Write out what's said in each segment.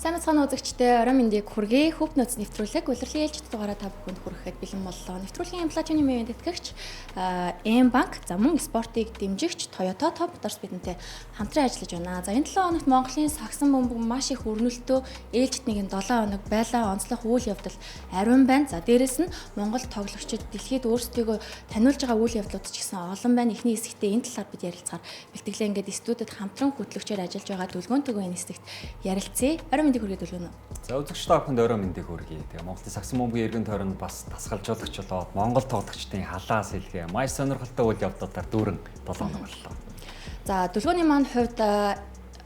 Сайн мэцхан үзэгчдээ орой мэндийг хүргэе. Хөв нөөц нэвтрүүлэг улирлын ээлжит дугаараа та бүхэнд хүрэхэд бэлэн боллоо. Нэвтрүүлгийн Платинум ивент тэтгэгч M банк, за мөн спортыг дэмжигч Toyota Top Motors бидэнтэй хамтран ажиллаж байна. За энэ 7 хоногт Монголын сагсан бөмбөг маш их өрнөлтөө ээлжит нэгэн 7 хоног байлаа. Онцлог үйл явдал ариун байна. За дээрэс нь Монгол тоглогчид дэлхийд өөрсдийгөө таниулж байгаа үйл явдлууд ч гэсэн олон байна. Эхний хэсэгтээ энэ талаар бид ярилцгаар бэлтгэлээ. Ингээд студид хамтран хөтлөгчөөр ажиллаж байгаа Дүлгөөн Төгөө энэ хэсэгт ярилцъя. Орой мэндийг хүргэе, Дүлгөөн. За, үзэгч та бүхэнд орой мэндийг хүргэе. Тэгээ Монголын сагсан бөмбөгийн эргэн тойронд бас дасгалжуулагч болоод Монгол тоглогчдын халаа сэлгээ маш сонирхолтой үйл явдлуудаар дүүрэн 7 хоног боллоо. За, Дүлгөөний маань хувьд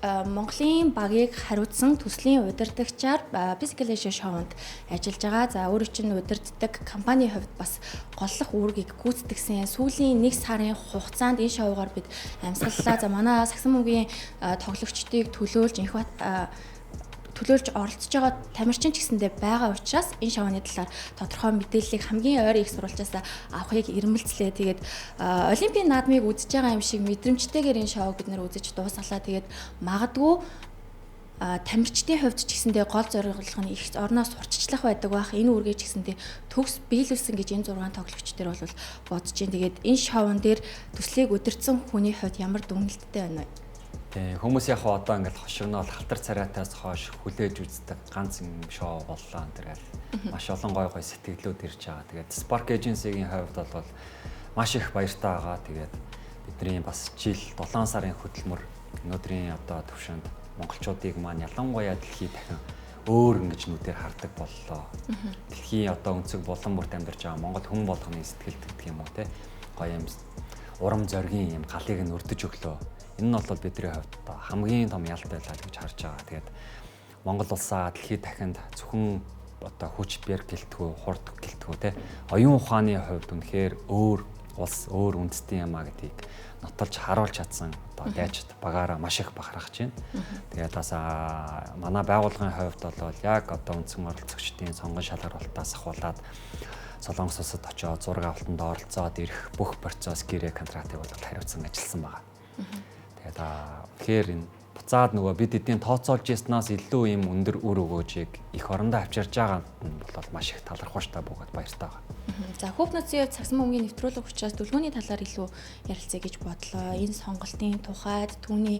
Монголын багийг хариуцсан төслийн удирдагчаар Physical Asia Show-нд ажиллаж байгаа. За, өөрөө чинь удирддаг компани хувьд бас голлох үүргийг гүйцэтгэсэн. Сүүлийн 1 сарын хугацаанд энэ шоугаар бид амьсгаллаа. За, манай сагсан бөмбөгийн тоглогчдыг төлөөлж инх төлөөлж оролцож байгаа тамирчин ч гэсэндээ байгаа учраас энэ шоуны талаар тодорхой мэдээллийг хамгийн ойр их сурвалжаас авахыг эрмэлзлээ. Тэгээд Олимпийн наадмыг үзэж байгаа юм шиг мэдрэмжтэйгээр энэ шоуг бид нэр үзэж дуусгалаа. Тэгээд магадгүй тамирчдын хувьд ч гэсэндээ гол зорилго нь их орноос сурталчлах байдаг байх. Энэ үүргээ ч гэсэндээ төгс биелүүлсэн гэж энэ 6 тоглогч дээр бол бодож байна. Тэгээд энэ шоун дээр төслийг удирдсан хүний хувьд ямар дүгнэлттэй байна вэ? Тийм, хүмүүс яг одоо ингээл хошигнол халтар царайтаас хойш хүлээж үздэг ганц юм шоу боллоо энэ гэл маш олон гой гой сэтгэлүүд ирж байгаа. Тэгээд Spark Agency-гийн хувьд бол маш их баяртай байгаа. Тэгээд бидний бас жил 7 сарын хөдөлмөр өнөөдрийн одоо төвшөнд монголчуудыг маань ялангуяа дэлхийд дахин өөр ингэж нүдээр хардаг боллоо. Дэлхийн одоо өнцөг булан бүрт амьдарч байгаа монгол хүн болгоны сэтгэлд гэдэг юм уу те гоё юм урам зоригийн юм галыг нь өрдөж өглөө. Энэ нь бол бидний хувьд одоо хамгийн том ялт байлаа гэж харж байгаа. Тэгээд Монгол улсаа дэлхийд дахинд зөвхөн одоо хүч бэр гэлтгүү, хурд гэлтгүү те оюун ухааны хувьд үнэхээр өөр улс, өөр үндэстэн юм а гэдгийг нотолж харуулж чадсан одоо дайчид багаараа маш их бахархаж байна. Тэгээд бас манай байгууллагын хувьд бол яг одоо үндсэн оролцогчдын сонгон шалгаруултаас ахуулаад Солонгос улсад очиод зураг авалтанд оролцоод ирэх бүх процесс гэрээ контрактыг бол хариуцсан ажилласан байгаа. Тэгээд тэгэхээр энэ буцаад нөгөө бид эдийн тооцоолж яснаас илүү юм өндөр үр өгөөжийг эх орондоо авчирж байгаа нь бол маш их талархууштай бөгөөд баяртай байгаа. За, хөв нөөцийн хувьд сагсан бөмбөгийн нэвтрүүлэг учраас Дүлгөөний талаар илүү ярилцъя гэж бодлоо. Энэ сонголтын тухайд, түүний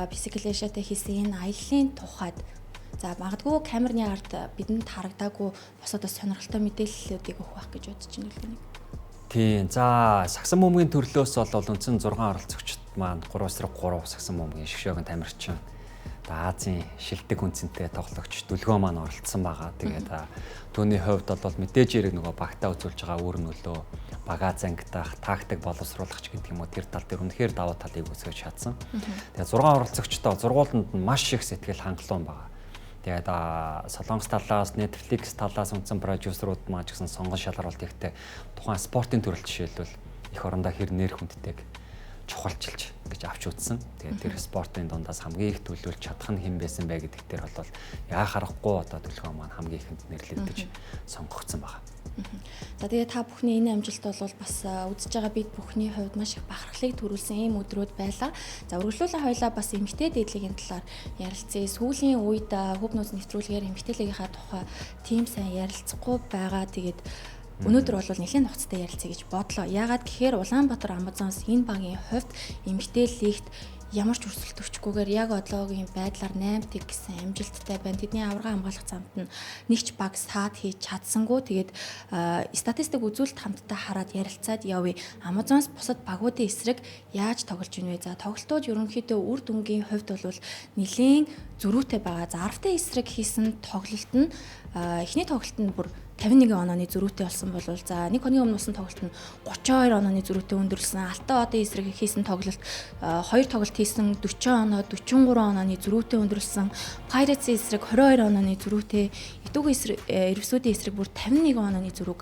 Physical Asia-тай хийсэн энэ аяллаа тухайд, за магадгүй камерны ард бидэнд харагдаагүй бусадаас сонирхолтой мэдээллүүдийг өгөх байх гэж бодож байна, Дүлгөөнийг. Тийм. За, сагсан бөмбөгийн төрлөөс бол үндсэн 6 оролцогчд маань 3-3 сагсан бөмбөгийн шгшөөгөн тамирчин Азийн шилдэг үнцэнтэй тоглогч Дүлгөө маань оролцсон байгаа. Тэгээд түүний хувьд бол мэдээж хэрэг нөгөө багтаа үзүүлж байгаа үр нөлөө, багаа зангидах, тактик боловсруулагч гэдэг юм уу, тэр тал дээр үнэхээр давуу талыг үүсгэж чадсан. Тэгээд 6 оролцогчтой зургууланд нь маш их сэтгэл хангалуун байгаа. Тэгээд Солонгос талаас, Netflix талаас үндсэн продюсерууд маань ч гэсэн сонгон шалгаруулалт ихтэй тухайн спортын төрөл жишээлбэл эх орондоо хэр нэр хүндтэйг чухалчилж гэж авч үзсэн. Тэгээд тэр спортын дундаас хамгийн их төлөөлж чадах нь хэн байсан бэ гэдэг дээр бол яа харахгүй одоо Дүлгөө маань хамгийн ихэнд нэрлэгдэж сонгогдсон байна. За, тэгээ та бүхний энэ амжилт бол бас үзэж байгаа бид бүхний хувьд маш их бахархлыг төрүүлсэн ийм өдрүүд байлаа. За, үргэлжлүүлэн хоёлаа бас эмэгтэй дээдлэгийн талаар ярилцъя. Сүүлийн үед хөв нөөц нэвтрүүлгээр эмэгтэй лигийнхаа тухай тийм сайн ярилцахгүй байгаа. Тэгээд өнөөдөр бол нэлээд нухацтай ярилцъя гэж бодлоо. Яагаад гэхээр Улаанбаатар Амазонс энэ багийн хувьд эмэгтэй лигт ямар ч өрсөлд өчгүйгээр яг одлоогийн байдлаар 8 тэг гэсэн амжилттай байна. Тэдний аварга хамгаалах замд нь нэг ч баг саад хийж чадсангүй. Тэгээд статистик үзүүлэлт хамтдаа хараад ярилцаад явъя. Амазонс бусад багуудын эсрэг яаж тоглож ийн вэ? За, тоглолтууд ерөнхийдөө үр дүнгийн хувьд бол нэлээд зөрүүтэй байгаа. За, 10-тай эсрэг хийсэн тоглолт нь эхний тоглолт нь бүр 51 онооны зөрүүтэй болсон бол, за, нэг хоногийн өмнө болсон тоглолт нь 32 онооны зөрүүтэй өндөрлсөн. Алтан одын эсрэг хийсэн тоглолт, хоёр тоглолт хийсэн 40 оноо, 43 онооны зөрүүтэй өндөрлсөн. Pirates-ийн эсрэг 22 онооны зөрүүтэй, Итүүгийн эсрэг, Эрвсүүдийн эсрэг бүр 51 онооны зөрүүг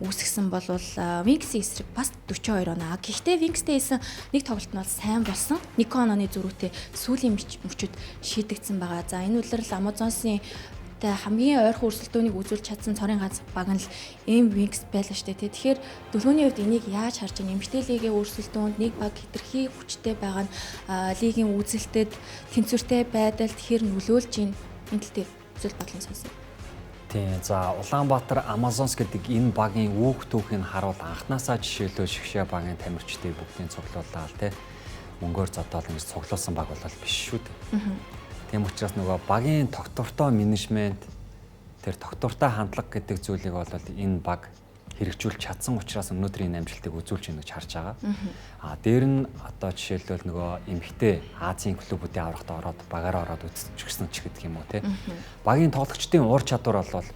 үүсгэсэн бол Wings-ийн эсрэг бас 42 оноо. Гэхдээ Wings-тэй хийсэн нэг тоглолт нь бол сайн болсон. 1 онооны зөрүүтэй сүүлийн мөчөд шийдэгдсэн байгаа. За, энэ улирал Amazon-сын тэ хамгийн ойрхон өрсөлдөөнийг үзүүлж чадсан цорын ганц баг нь л M Wings байлаа штэ тий. Тэгэхээр Дүлгөөний хувьд энийг яаж харж байна? Эмэгтэй лигийн өрсөлдөөнд нэг баг хэтэрхий хүчтэй байгаа нь лигийн үзэлтэд, тэнцвэртэй байдалд хэр нөлөөлж байна? Энэ тал дээр зүйл бодлын сонсъё. Тийм. За Улаанбаатар Amazons гэдэг энэ багийн үүх түүхийг харуул анханасаа жишээлбэл шигшээ багийн тамирчдыг бүгдийг цуглууллаа тий. Мөнгөөр зодоол ингэж цуглуулсан баг бол биш шүү дээ. Тийм учраас нөгөө багийн тогтвортой менежмент тэр тогтвортой хандлага гэдэг зүйлийг бол энэ баг хэрэгжүүлж чадсан учраас өнөөдрийн энэ амжилтыг үзүүлж байна гэж харж байгаа. Аа дээр нь одоо жишээлбэл нөгөө эмэгтэй Азийн клубүүдийн аврагт ороод багаараа ороод үзчихсэн ч гэдэг юм уу те. Багийн тоглогчдын уур чадвар бол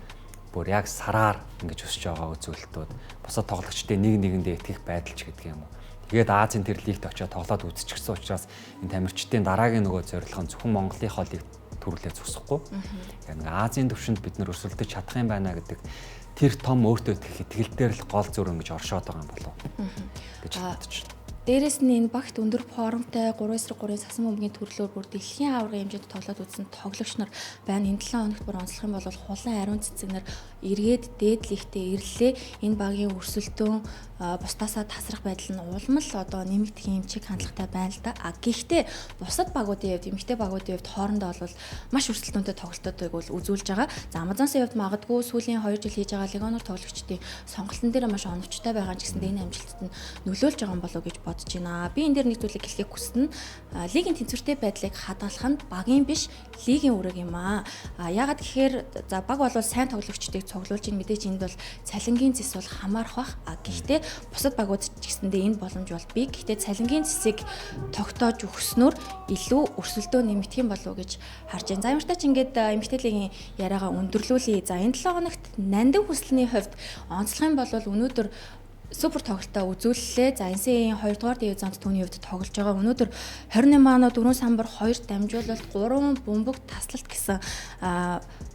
бүр яг сараар ингэж өсөж байгаа үзүүлэлтүүд бусад тоглогчдын нэг нэгэндээ итгэх байдал ч гэдэг юм уу. Тэгээд Азийн тэр лигт очиод тоглоод үзчихсэн учраас энэ тамирчдын дараагийн нөгөө зорилго нь зөвхөн Монголынхоо лиг төрүүлээ зогсохгүй. Яг нэг Азийн төвшөнд бид нэр өрсөлдөж чадах юм байна гэдэг тэр том өөртөө итгэх итгэл дээр л гол зүр ингэж оршоод байгаа юм болов гэж бодож байна. Дээрээс нь энэ багт өндөр формтой 3-3 сасан бөмбөгийн төрлөөр бүр дэлхийн аваргын хэмжээнд тоглоод үзсэн тоглогч нар байна. Энэ 7 хоногт бүр онцлох юм бол хулан ариун цэцэг нар эргээд дээд лигтээ ирлээ. Энэ багийн өрсөлдөөн бусдаасаа тасрах байдал нь улам л одоо нэмэгдэх юм чиг хандлагатай байна л да. А гэхдээ бусад багуудын хувьд, эмэгтэй багуудын хувьд хоорондоо бол маш өрсөлдөөнтэй тоглолтуудыг бол үзүүлж байгаа. За Amazon-сын хувьд магадгүй сүүлийн 2 жил хийж байгаа легионер тоглогчдын сонголтын дээр маш оновчтой байгаа ч гэсэн энэ амжилтад нь нөлөөлж байгаа юм болов уу гэж бодож байна. Би энэ дээр нэг зүйлийг хэлхийг хүснэ. Лигийн тэнцвэртэй байдлыг хадгалах нь багийн биш, лигийн үүрэг юм аа. Яагаад гэхээр за баг бол сайн тоглогчдыг цуглуулж ин мэдээж энд бол цалингийн зэс бол хамаарах бах. А гэхдээ бусад багууд ч гэсэндээ энэ боломж бол бий. Гэхдээ цалингийн зэсийг тогтоож өгснөөр илүү өрсөлдөө нэмэгдэх юм болов уу гэж харж байна. За ямартай ч ингээд эмэгтэй лигийн яриагаа өндөрлүүлье. За энэ 7 хоногт Нандин хүсэлний хувьд онцлох юм бол өнөөдөр супер тоглолтоо үзүүллээ. За NCAA-ийн 2 дугаар дивизионд түүний хувьд тоглож байгаа. Өнөөдөр 28 оноо 4 самбар 2 дамжуулалт 3 бөмбөг таслалт гэсэн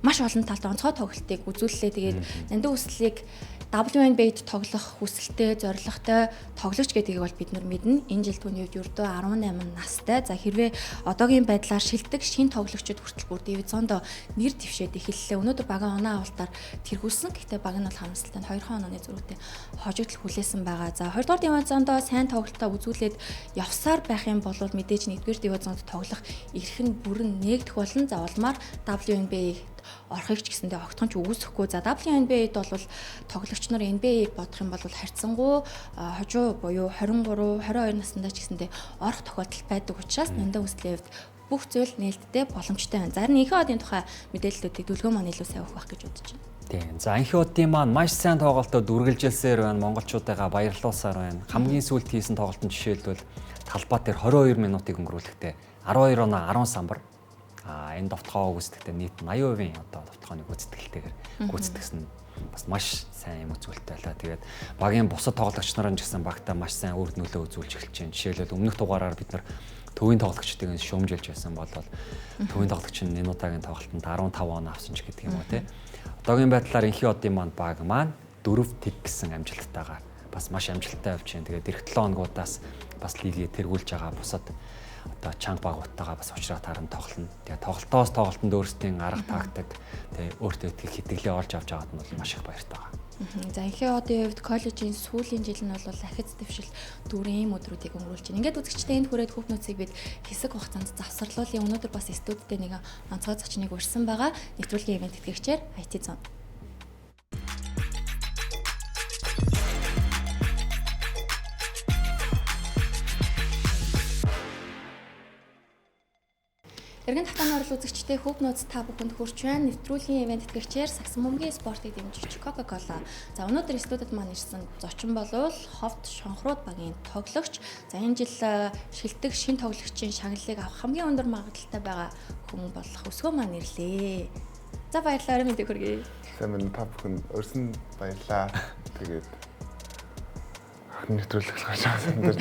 маш олон талд онцгой тоглолтыг үзүүллээ. Тэгээд Нандин хүслийг WNBA-д тоглох хүсэлтэй, зорилготой тоглогч гэдгийг бол бид нар мэднэ. Энэ жил түүний хувьд ердөө 18 настай. За хэрвээ одоогийн байдлаар шилдэг шин тоглогчид хүртэл бүр дивизиондо нэр дэвшээд эхэллээ. Өнөөдөр багийн оноо авалтаар тэргүүлсэн. Гэхдээ баг нь бол харамсалтай нь 2 онооны зөрүүтэй хожигдол хүлээсэн байгаа. За 2 дугаар дивизиондо сайн тоглолтоо үзүүлээд явсаар байх юм бол мэдээж 1-р дивизионд тоглох эрх нь бүрэн нээгдэх болно. За улмаар WNBA-г орохыг ч гэсэндээ огтхон ч үгүйсэхгүй. За WNBA-д бол тоглогч нар NBA-г бодох юм бол харьцангуй хожуу буюу 23, 22 наснда ч гэсэндээ орох тохиолдол байдаг учраас Нандин хүслийн хувьд бүх зүйл нээлттэй боломжтой байна. За энэ инхэн одын тухай мэдээллүүдийг дүлгөө маань илүү сайн өгөх байх гэж бодож байна. Тийм. За инхэн одын маань маш сайн тоглолтод үргэлжилсээр байна. Монголчуудыгаа баярлуулсаар байна. Хамгийн сүүлд хийсэн тоглолтын жишээлбэл талбай дээр 22 минутыг өнгөрүүлэхдээ 12 оноо 10 самбар. Энэ довтолгоо гүйцэтгэхдээ нийт 80% одоо довтолгооны гүйцэтгэлтэйгээр гүйцэтгэсэн бас маш сайн юм үзүүлэлт байлаа. Тэгээд багийн бусад тоглогч нар нь ч гэсэн багтаа маш сайн үр нөлөө үзүүлж эхэлж байна. Жишээлбэл өмнөх дугаараар бид нар төвийн тоглогчдыг шүүмжилж байсан бол төвийн тоглогч нь энэ удаагийн тоглолтод 15 оноо авсан ч гэдэг юм уу те. Одоогийн байдлаар инхи одын маань баг маань 4-1 гэсэн амжилттайгаар бас маш амжилттай явж байна. Тэгээд эх 7 хоногудаас бас лигийг тэргүүлж байгаа бусад одоо чанга багуудтайгаа бас уулзраа таран тоглоно. Тэгээ тоглолтоос тоглолтод өөрсдийн арга тактик тэгээ өөртөө итгэх итгэлээ олж авч байгаад нь бол маш их баяртай байгаа. За инхээ одын хувьд коллежийн сүүлийн жил нь бол ахиц дэвшил дүүрэн ийм өдрүүдийг өнгөрүүлж байна. Ингээд үзэгчдээ энд хүрээд хүүхнүүцийг бид хэсэг хугацаанд завсарлуулъя. Өнөөдөр бас студидтэй нэг онцгой зочныг урьсан байгаа. Нэвтрүүлгийн ивент тэтгэгчээр IT Zone. Эргэн татааны орол үзэгчдээ хөв нууц та бүхэнд хүрч байна. Нэвтрүүлгийн ивент тэтгэгчээр сагсан бөмбөгийн спортыг дэмжигч Coca-Cola. За өнөөдөр студид маань ирсэн зочин болвол Ховд Шонхрууд багийн тоглогч. За энэ жил шилдэг шин тоглогчийн шагналыг авах хамгийн өндөр магадлалтай байгаа хүн болох өсгөө маань ирлээ. За баярлалаа, орой мэндийг хүргэе. Сайн байна та бүхэн өрсөн баярлалаа. Тэгээд анхны нэвтрүүлэг гарч байгаа сандар.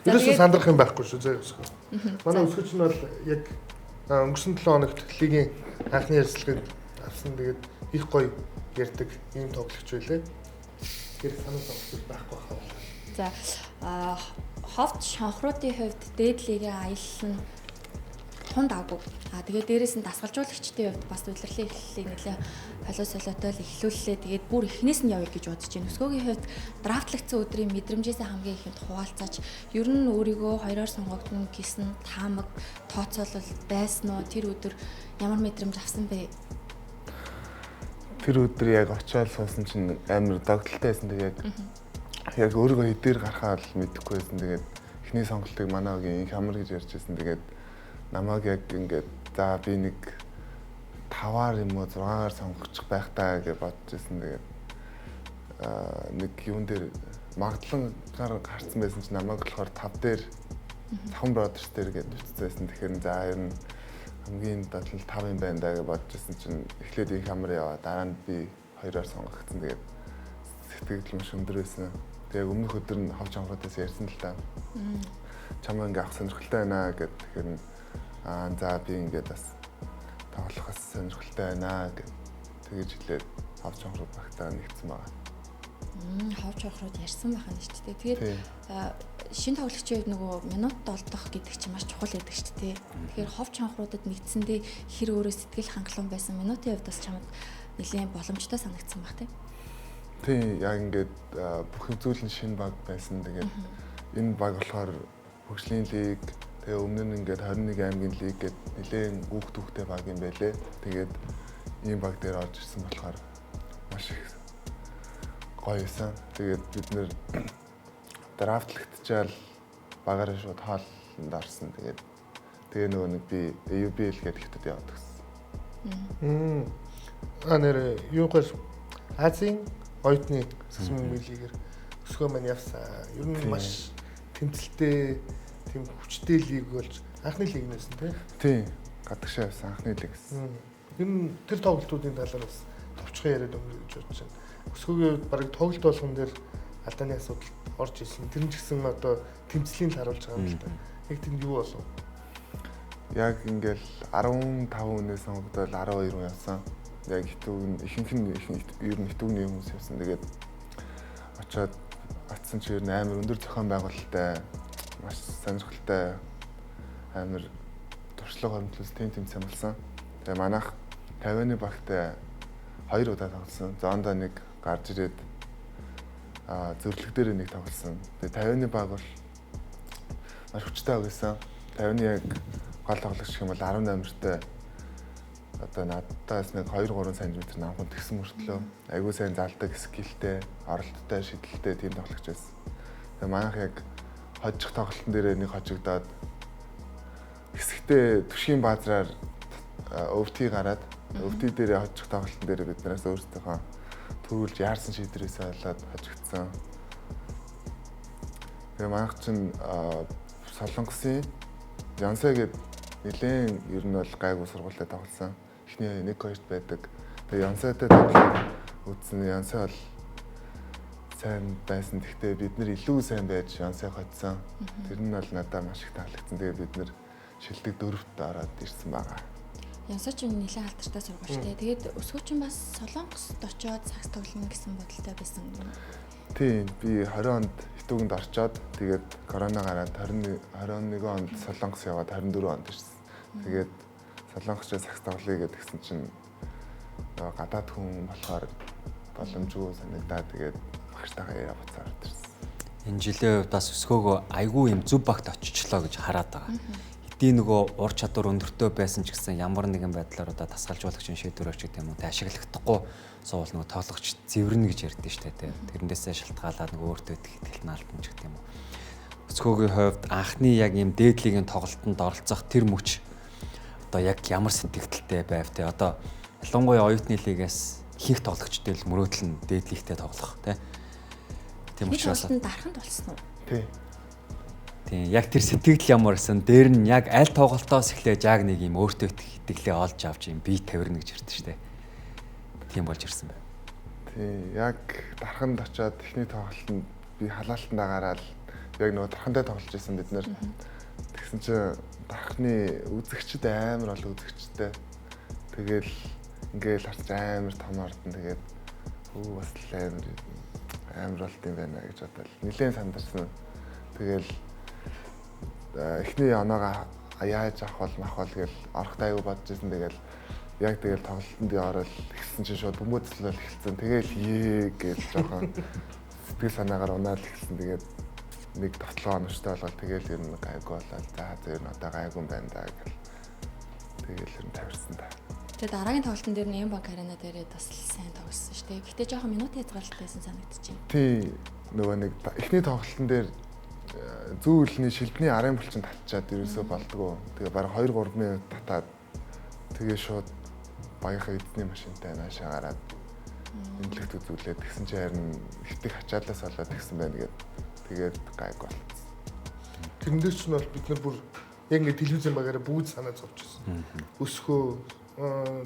Ерөөсөө сандрах юм байхгүй шүү зөө өсгөө. Манай өсгөч нь бол яг өнгөрсөн 7 хоногт лигийн анхны ярилцлагыг авсан. Тэгээд их гоё ярьдаг ийм тоглогч байлээ. Тэгэхээр санаа зовох байхгүй хаа. За Ховд Шонхруудын хувьд дээд лигийн аялал нь Тунд авгүй. Тэгээд дээрээс нь дасгалжуулагчдын хувьд бас удирдлын эхлэлийг нэлээ холио солиотой л эхлүүллээ. Тэгээд бүр эхнээс нь явъя гэж бодож байна. Өсгөөгийн хувьд драфтлагдсан өдрийн мэдрэмжээс хамгийн ихэнд хуваалцаач. Ер нь өөрийгөө хоёроор сонгогдно гэсэн таамаг, тооцоолол байсан уу? Тэр өдөр ямар мэдрэмж авсан бэ? Тэр өдөр яг очиад суусан чинь амар догтлолтой байсан. Тэгээд яг өөрийгөө хэдээр гарахаа л мэдэхгүй байсан. Тэгээд эхний сонголтыг манай өгийн инх амар гэж ярьж байсан. Тэгээд намайг яг ингээд за би нэг 5-аар юм уу 6-аар сонгочих байх таа гэж бодож байсан. Тэгээд нэг юун дээр магадлангаар гарцсан байсан чинь намайг болохоор 5 дээр 5 Brothers дээр гэж бичсэн байсан. Тэгэхээр за ер нь хамгийн дадал 5 юм байна даа гэж бодож байсан чинь эхлээд инх амар яваа. Дараа нь би 2-оор сонгогдсон. Тэгээд сэтгэл маш өндөр байсан. Тэгээ өмнөх өдөр нь ховч хонхруудаас ярьсан л та. Чамаа ингээ авах сонирхолтой байна гэд. Тэгэхээр за би ингээд бас тоглох бас сонирхолтой байна гэд. Тэгэж хэлээд ховч хонхрууд багтаа нэгдсэн байгаа. Ховч хонхрууд ярьсан байх нь шүү дээ. Тэгээд шинэ тоглогчийн хувьд нөгөө минут олдох гэдэг чинь маш чухал байдаг шүү дээ. Тэгэхээр ховч хонхруудад нэгдсэндээ хэр өөрөө сэтгэл хангалуун байсан, минутын хувьд бас чамд нэлээд боломжтой санагдсан байх тийм. Тийм, яг ингээд бүх зүйл нь шинэ баг байсан. Тэгээд энэ баг болохоор хөгжлийн лиг, тэгээ өмнө нь ингээд 21 аймгийн лиг гээд нэлээд үүх түүхтэй баг юм байлээ. Тэгээд ийм баг дээр орж ирсэн болохоор маш их гоё байсан. Тэгээд бид нэр драфтлагдчихаал багаараа шууд хоолнд орсон. Тэгээд тэгээ нөгөө нэг би AUBL гэдэг хятад яваад гисэн. Нэр юугаар Азийн оюутны сасмын лигээр өсгөө маань явсан. Ер нь маш тэмцэлтэй, тийм хүчтэй лиг болж анхны лиг нэсэн тий. Тийм, гадагшаа явсан анхны лиг гэсэн. Ер нь тэр тоглолтуудын талаар бас товчхон яриад өнгөрөх гэж бодож байна. Өсгөөгийн хувьд бараг тоглолт болгон дээр алдааны асуудалд орж ирсэн. Тэр нь ч гэсэн одоо тэмцлийн л харуулж байгаа юм л да. Яг тэнд юу болов? Яг ингээл 15 хүнээс сонгогдоод 12 хүн явсан. Яг хитүүг ихэнх нь ер нь хитүүгний хүмүүс явсан. Тэгээд очиод атсан чи ер нь амар өндөр зохион байгуулалттай, маш сонирхолтой, амар туршлага хөрөмтлөс тийм тэмцээн болсон. Тэгээ манайх 50-ны багтай 2 удаа тоглосон. Зоондоо нэг гарч ирээд зөвлөлт дээр нэг тоглосон. Тэгээ 50-ны баг бол маш хүчтэй баг байсан. 50-ны яг гол тоглогч гэх юм бол 10 номертой одоо надаас нэг 2-3 см намхан тэгсэн мөртлөө айгүй сайн залдаг, скиллтэй, оролттой, шидэлтэй тийм тоглогч байсан. Тэгээ манайх яг хожих тоглолтын дээрээ нэг хожигдоод хэсэгтээ түшгийн баазраар өвтий гараад өвтий дээрээ хожих тоглолтын дээрээ бид нараас өөрсдийнхөө төрүүлж яарсан шийдвэрээсээ болоод хожигдсан. Тэгээ манайх чинь Солонгосын Янсай гээд нэлээд ер нь бол гайгүй сургуультай тоглосон. Эхний 1-2-т байдаг. Тэгээ Янсайтай тоглоод үзсэн. Янсай бол сайн байсан. Гэхдээ бид нэр илүү сайн байж Янсай хоцсон. Тэр нь бол надад маш их таалагдсан. Тэгээ бид нэр шилдэг 4-т ороод ирсэн байгаа. Янсай ч нэлээд алдартай сургуультай. Тэгээд өсгөө чинь бас Солонгост очиод сагс тоглоно гэсэн бодолтой байсан юм. Тийм, би 20 онд хитүүгэнд орчоод тэгээд корона гараад 21 онд Солонгос яваад 24 онд ирсэн. Тэгээд Солонгосч сагс тоглоё гэдгсэн чинь гадаад хүн болохоор боломжгүй санагдаа тэгээд багштайгаа яриа буцаад ирсэн. Энэ жилийн хувьд бас өсгөөгөө айгүй юм зөв багт очичлоо гэж хараад байгаа. Хэдий нөгөө ур чадвар өндөртөө байсан ч гэсэн ямар нэгэн байдлаар одоо дасгалжуулагчийн шийдвэр ч гэдэг юм уу тэ ашиглахдаггүй суул нөгөө тоглогч зэвэрнэ гэж ярьдэн штэ тэ. Тэрнээсээ шалтгаалаад нөгөө өөртөө итгэл наалтан ч гэдэг юм уу. Өсгөөгийн хувьд анхны яг ийм дээд лигийн тоглолтод оролцох тэр мөч одоо яг ямар сэтгэлдэлтэй байв те. Одоо ялангуяа оюутны лигээс ихэнх тоглогчтой л мөрөөдөл нь дээд лигтэй тоглох те. Тийм учраас дарханд болсон уу? Тий. Тийм, яг тэр сэтгэл ямар байсан дээр нь яг аль тоглолтоос эхлэж яг нэг юм өөртөө итгэлээ олж авч юм бие тавирна гэж ярьдэн штэ. Тийм болж ирсэн байна. Тийм, яг дарханд очиод эхний тоглолтод би халаалтандаа гараад яг нөгөө дархантай тоглож байсан бид нэр. Тэгсэн чинь дархны үзэгчд амар олон үзэгчтэй. Тэгэл ингээл харч амар том ордон тэгээд хүү бас л амар болт юм байна гэж бодоод нэлээд сандарсан. Тэгэл эхний оноогоо Яаж авах бол мах бол гэл орохтой аягүй бодож исэн. Тэгэл яг тэгэл тоглолтод ороод эхэлсэн чинь шууд бөмбөө цэцлэл эхэлсэн. Тэгэл ээ гэж жоохон сэтгэл санаагаар унаад эхэлсэн. Тэгээд нэг тоглоо оновчтой болоод тэгэл ер нь гайгүй болоод за ер нь одоо гайгүй юм байна да гэл. Тэгэл ер нь тавирсан да. Тэгээ дараагийн тоглолтын дээр нь M-Bank Arena дээрээ бас сайн тоглосон шүү дээ. Гэхдээ жоохон минут хязгаарлалт байсан санагдчихэв. Тий, нөгөө нэг эхний тоглолтын дээр зүүн үлний шилбэний арын булчин татчаад ерөөсөө болдгоо. Тэгээ бараг 2-3 минут татаад тэгээ шууд багийнхаа эзний машинтай наашаа гараад эмнэлэгт үзүүлээд тэгсэн чинь харин хэтг ачаалаас болоод тэгсэн байна гээд тэгээд гайг болцсон. Тэрэн дээр чинь бол бид нар бүр яг ингэ телевизэн багаараа бүгд санаа зовчихсон. Өсгөө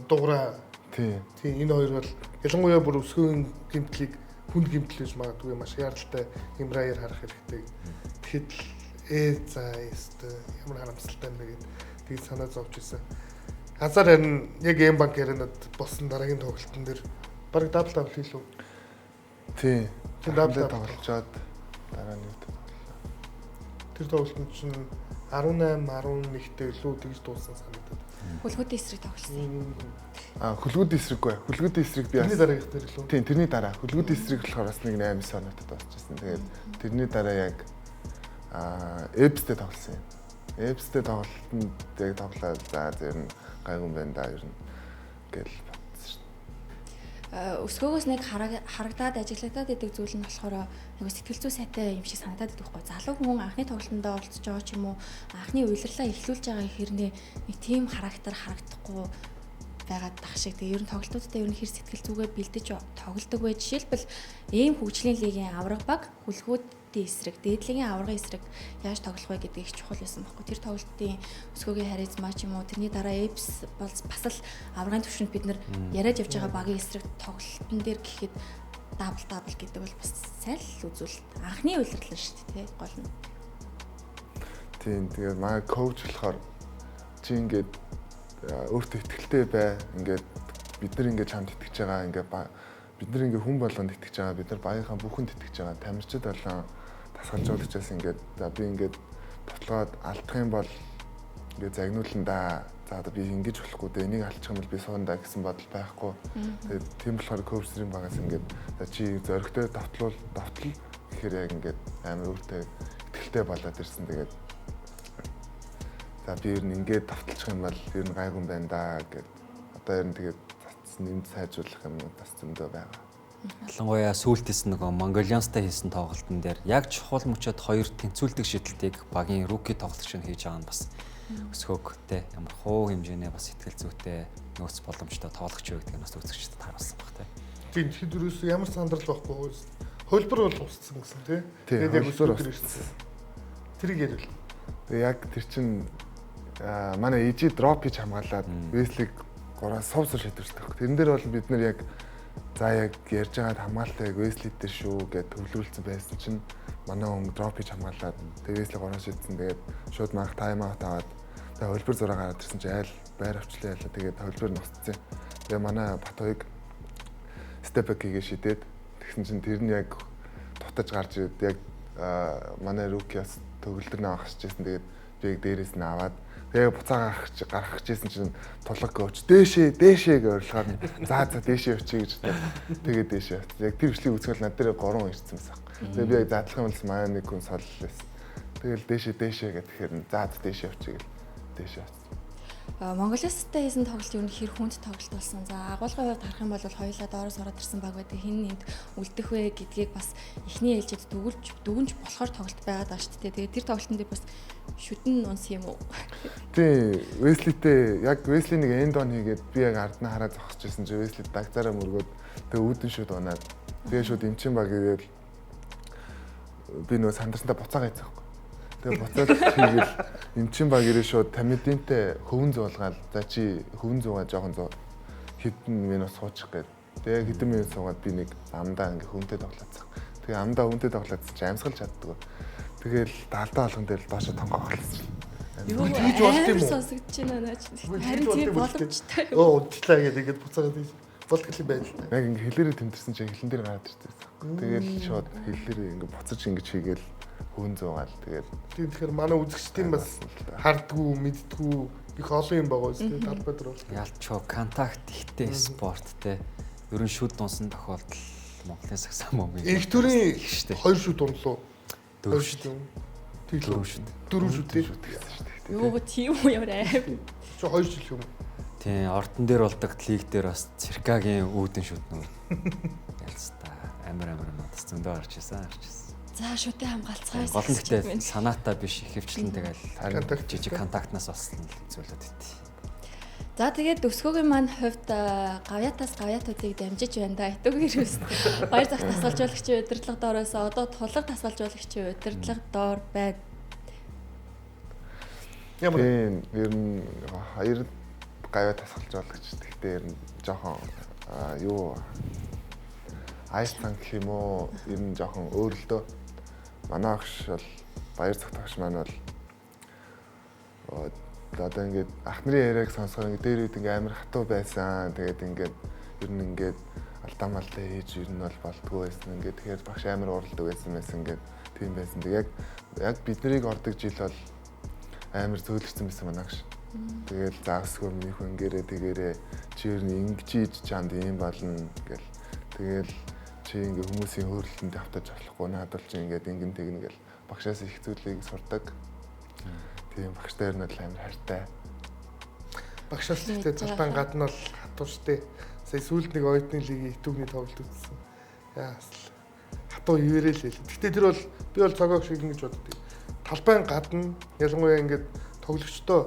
дуграа. Тий. Тий, энэ хоёр бол ялангуяа бүр өсгөөний гэмтлийг хүнд гэмтэл гэж магадгүй маш яаралтай MRI-аар харах хэрэгтэй. Тэгэхэд л за ёстой ямар харамсалтай юм бэ гэд тэгээд санаа зовж исэн. Азар харин яг M-Bank Arena-д болсон дараагийн тоглолтын дээр бараг дабл дабл хийлүү. Тий. Тэр дабл тоглолцоод дараа нь юу тоглолоо. Тэр тоглолтод чинь 18 11-тэй илүү тэгж дууссан санагдаад. Хүлгүүдийн эсрэг тоглосон. Аа, хүлгүүдийн эсрэггүй. Хүлгүүдийн эсрэг би тэрний дараагийнх дээр илүү. Тийм, тэрний дараа. Хүлгүүдийн эсрэг болохоор бас нэг 8 оноотой дуусчихсан. Тэгээд тэрний дараа яг Эпстэй тоглосон юм. Эпстэй тоглолтод яг тоглоод за ер нь гайгүй юм байна да ер нь гэл бодсон шүү дээ. Өсгөөгөөс нэг харагдаад ажиглагдаад идэг зүйл нь болохоор нэг сэтгэл зүй сайтай юм шиг санагдаад идэх байхгүй. Залуу хүн анхны тоглолтондоо оролцож байгаа ч юм уу, анхны уйлрлаа эхлүүлж байгаа хэрнээ нэг тийм характер харагдахгүй байгаад тах шиг. Тэгээ ер нь тоглолтуудтай ер нь хэр сэтгэл зүгээ бэлдэж тоглодог вэ? Жишээлбэл ийм хөгжлийн лигийн авраг баг хүлгүүдийн эсрэг, дээдлийн аваргын эсрэг яаж тоглох вэ гэдэг их чухал байсан байхгүй. Тэр тоглолтын өсгөөгийн харизма ч юм уу, тэрний дараа Эпс бол бас л аваргын түвшинд бид нар яриад явж байгаа багийн эсрэг тоглолтын дээр гэхэд дабл дабл гэдэг бол бас сайн л үзүүлэлт. Анхны улирал нь шүү дээ, тий, гол нь. Тийм, тэгээд манай коуч болохоор чи ингээд өөртөө ихтэй бай. Ингээд бид нар ингээд чамд итгэж байгаа, ингээд бид нар ингээд хүн болгонд итгэж байгаа, бид нар багийнхаа бүхэнд итгэж байгаа. Тамирчид болон дасгалжуулагчаас ингээд за би ингээд тоглоод алдах юм бол ингээд загнуулна да. За одоо би ингэж болохгүй дээ. Энийг алдчих юм бол би суuna да гэсэн бодол байхгүй. Тэгээд тийм болохоор коучрын багаас ингээд за чи зоригтой давтлуул давтал гэхээр яг ингээд амар өөртөө итгэлтэй болоод ирсэн. Тэгээд за би ер нь ингээд давталчих юм бол ер нь гайгүй юм байна да гэд. Одоо ер нь тэгээд нэмж сайжруулах юм бас зөндөө байгаа. Ялангуяа сүүлд хийсэн нөгөө Mongolians-тай хийсэн тоглолтын дээр яг чухал мөчөд хоёр тэнцвүүлдэг шидэлтийг багийн rookie тоглогч нь хийж байгаа нь бас өсгөөг те ямар хуу хэмжээний бас сэтгэл зүйтэй нөөц боломжтой тоглогч юу гэдэг нь бас үзэгчдэд харуулсан баг те. Тийм, тэгэхэд ерөөсөө ямар сандрал байхгүй. Хөлбөр бол устсан гэсэн те. Тэгээд яг өсгөө төр ирсэн. Тэрийг ярил. Тэгээд яг тэр чин манай EG дроп хийж хамгаалаад Wesley-г 3 сувс шийдвэрлэдэг. Тэрэн дээр бол бид нар яг за яг ярьж байгаад хамгаалалтаа яг Wesley дээр шүү гэд төвлөрүүлсэн байсан чинь манай хүн дроп хийж хамгаалаад тэгээд Wesley 3 шийдсэн. Тэгээд шууд манх тайм аут аваад тэгээд хөлбөр зураа гараад ирсэн чинь айл байр авчлаа ялаа. Тэгээд хөлбөр нь устцсан. Тэгээд манай Батоёг step back хийгээ шидээд тэгсэн чинь тэр нь яг дутаж гарч ирээд яг манай rookie-ас төгөлдөр нь авах гэжсэн. Тэгээд би яг дээрээс нь аваад тэгээ буцаа гарах гэжсэн чинь тулаг коуч дээшээ дээшээ гэж орилохоор за за дээшээ явчих гэж тэгээд дээшээ явчихсан. Яг тэр бичлэгийг үзэхэл над дээр 3 ирсэн байсан. Тэгээ би яг задлах юм бол манай нэг хүн солил байсан. Тэгэл дээшээ дээшээ гэх тэгэхээр за за дээшээ явчих гэл дээшээ явчихсан. Монголиастай хийсэн тоглолт ер нь хэр хүнд тоглолт болсон. За агуулгын хувьд харах юм бол хоёулаа доороос ороод ирсэн баг байдаг. Хин энд үлдэх вэ гэдгийг бас эхний ээлжид дүгнж болохоор тоглолт байгаад байгаа шүү дээ. Тэгээд тэр тоглолтын дээр бас шүдэн унсан юм уу? Тий, Wesley-тэй яг Wesley нэг end on хийгээд би яг ард нь хараа зогсож байсан чи Wesley дагзаараа мөргөөд тэгээ үүдэн шүд унаад тэгээ шүд эмчин баг ирээл би нөгөө сандарсантаа буцаага хийсэн байхгүй. Тэгээ буцаад хийгээл эмчин баг ирээ шууд Тамидинтэй хөвөн зуулгаал. За чи хөвөн зуугаа жоохон зуу хэдэн минут суучих гээд. Тэгээ хэдэн минут суугаад би нэг амдаа ингээ хөвөнтэй тоглоцсон. Тэгээ амдаа хөвөнтэй тоглоцсон чи амьсгалж чаддгүй. Тэгээл далдаа болгон дээр доошо тонгоо болсон. Юу тэгж болд юм уу? Сонсогдож байна наач. Харин тийм боломжтой. Өө унтлаа гэдэг ингээд буцаагаад болдгол юм байна л та. Яг ингээ хэлээрээ тэмдэрсэн чинь хэлэн дээр гараад ирсэн. Тэгээл шууд хэлээрээ ингээ буцаж ингэж хийгээл Хүн зуугаал тэгээд Тийм, тэгэхээр манай үзэгчдийн бас хардггүй, мэддгүү их олон юм байгаа үстэй талбай дээр бол. Ялчоо контакт ихтэй спорт те. Ер нь шүд дунсан тохиолдол Монголын сагсан бомбын. Их төрийн их штэ. 2 шүд унлуу. 4 2 шүд. шүд юм. Тэглүү. 4 шүд. 4 шүд тий. шүд гэсэн шүү дээ. Юу тийм үү ямар аим. Чи 2 жил юм. Тийм, ордон дээр болдог лиг дээр бас Циркагийн үүдэн шүд нүү. Ялцтай амар амар юм бас зөндөө гарч ирсэн гарч ирсэн. За шүтээ хамгаалцгаая. Гол нь гэхдээ санаатай биш ихэвчлэн тэгэл Контакт. жижиг контактнаас болсон зүйлүүд ит. За тэгээд өсгөөгийн маань хувьд гавьяатаас гавьяатуудыг дамжиж байна да. Итүүгээр ус баяр зах тасгалжуулагчийн удирдлага доор байсан. Одоо тулга тасгалжуулагчийн удирдлага доор байна. Ямар Тийм, ер нь хоёр гавьяа тасгалжуулагч. Гэхдээ ер нь жоохон юу айс цан гэх юм уу? Ер нь жоохон өөр л дөө. Манай огш бол баяр зах тогш маань бол одоо ингээд ах нарын яриаг сонсохоор ингээд дээр үед ингээд амар хатуу байсан. Тэгээд ингээд ер нь ингээд алдаа малдаа хийж ер нь бол болдгоо байсан. Ингээд тэгэхээр багш амар уралдаг байсан байсан ингээд тийм байсан. Тэг яг бид нарыг ордог жил бол амар зөөлрсөн байсан манай агш. Тэгэл заасгүй миний хүн ингээрээ тэгээрээ чи ер нь ингэж хийж чамд ийм болно гэл. Тэгэл чи ингээ хүмүүсийн хөөрөлтөнд автаж болохгүй надад бол чи ингээд ингэн тэгнэ гэл багшаас их зүйлийг сурдаг. Тийм багштай ер нь бол амар хайртай. багшаас гэхдээ талбайн гадна бол хатуу штэ. Сая сүүлд нэг оюутны лигийн итүүгний тоглолт үзсэн. Яас л хатуу ивэрэл л. Гэхдээ тэр бол би бол цогоог шиг ингэж боддог. Талбайн гадна ялангуяа ингээд тоглогчдоо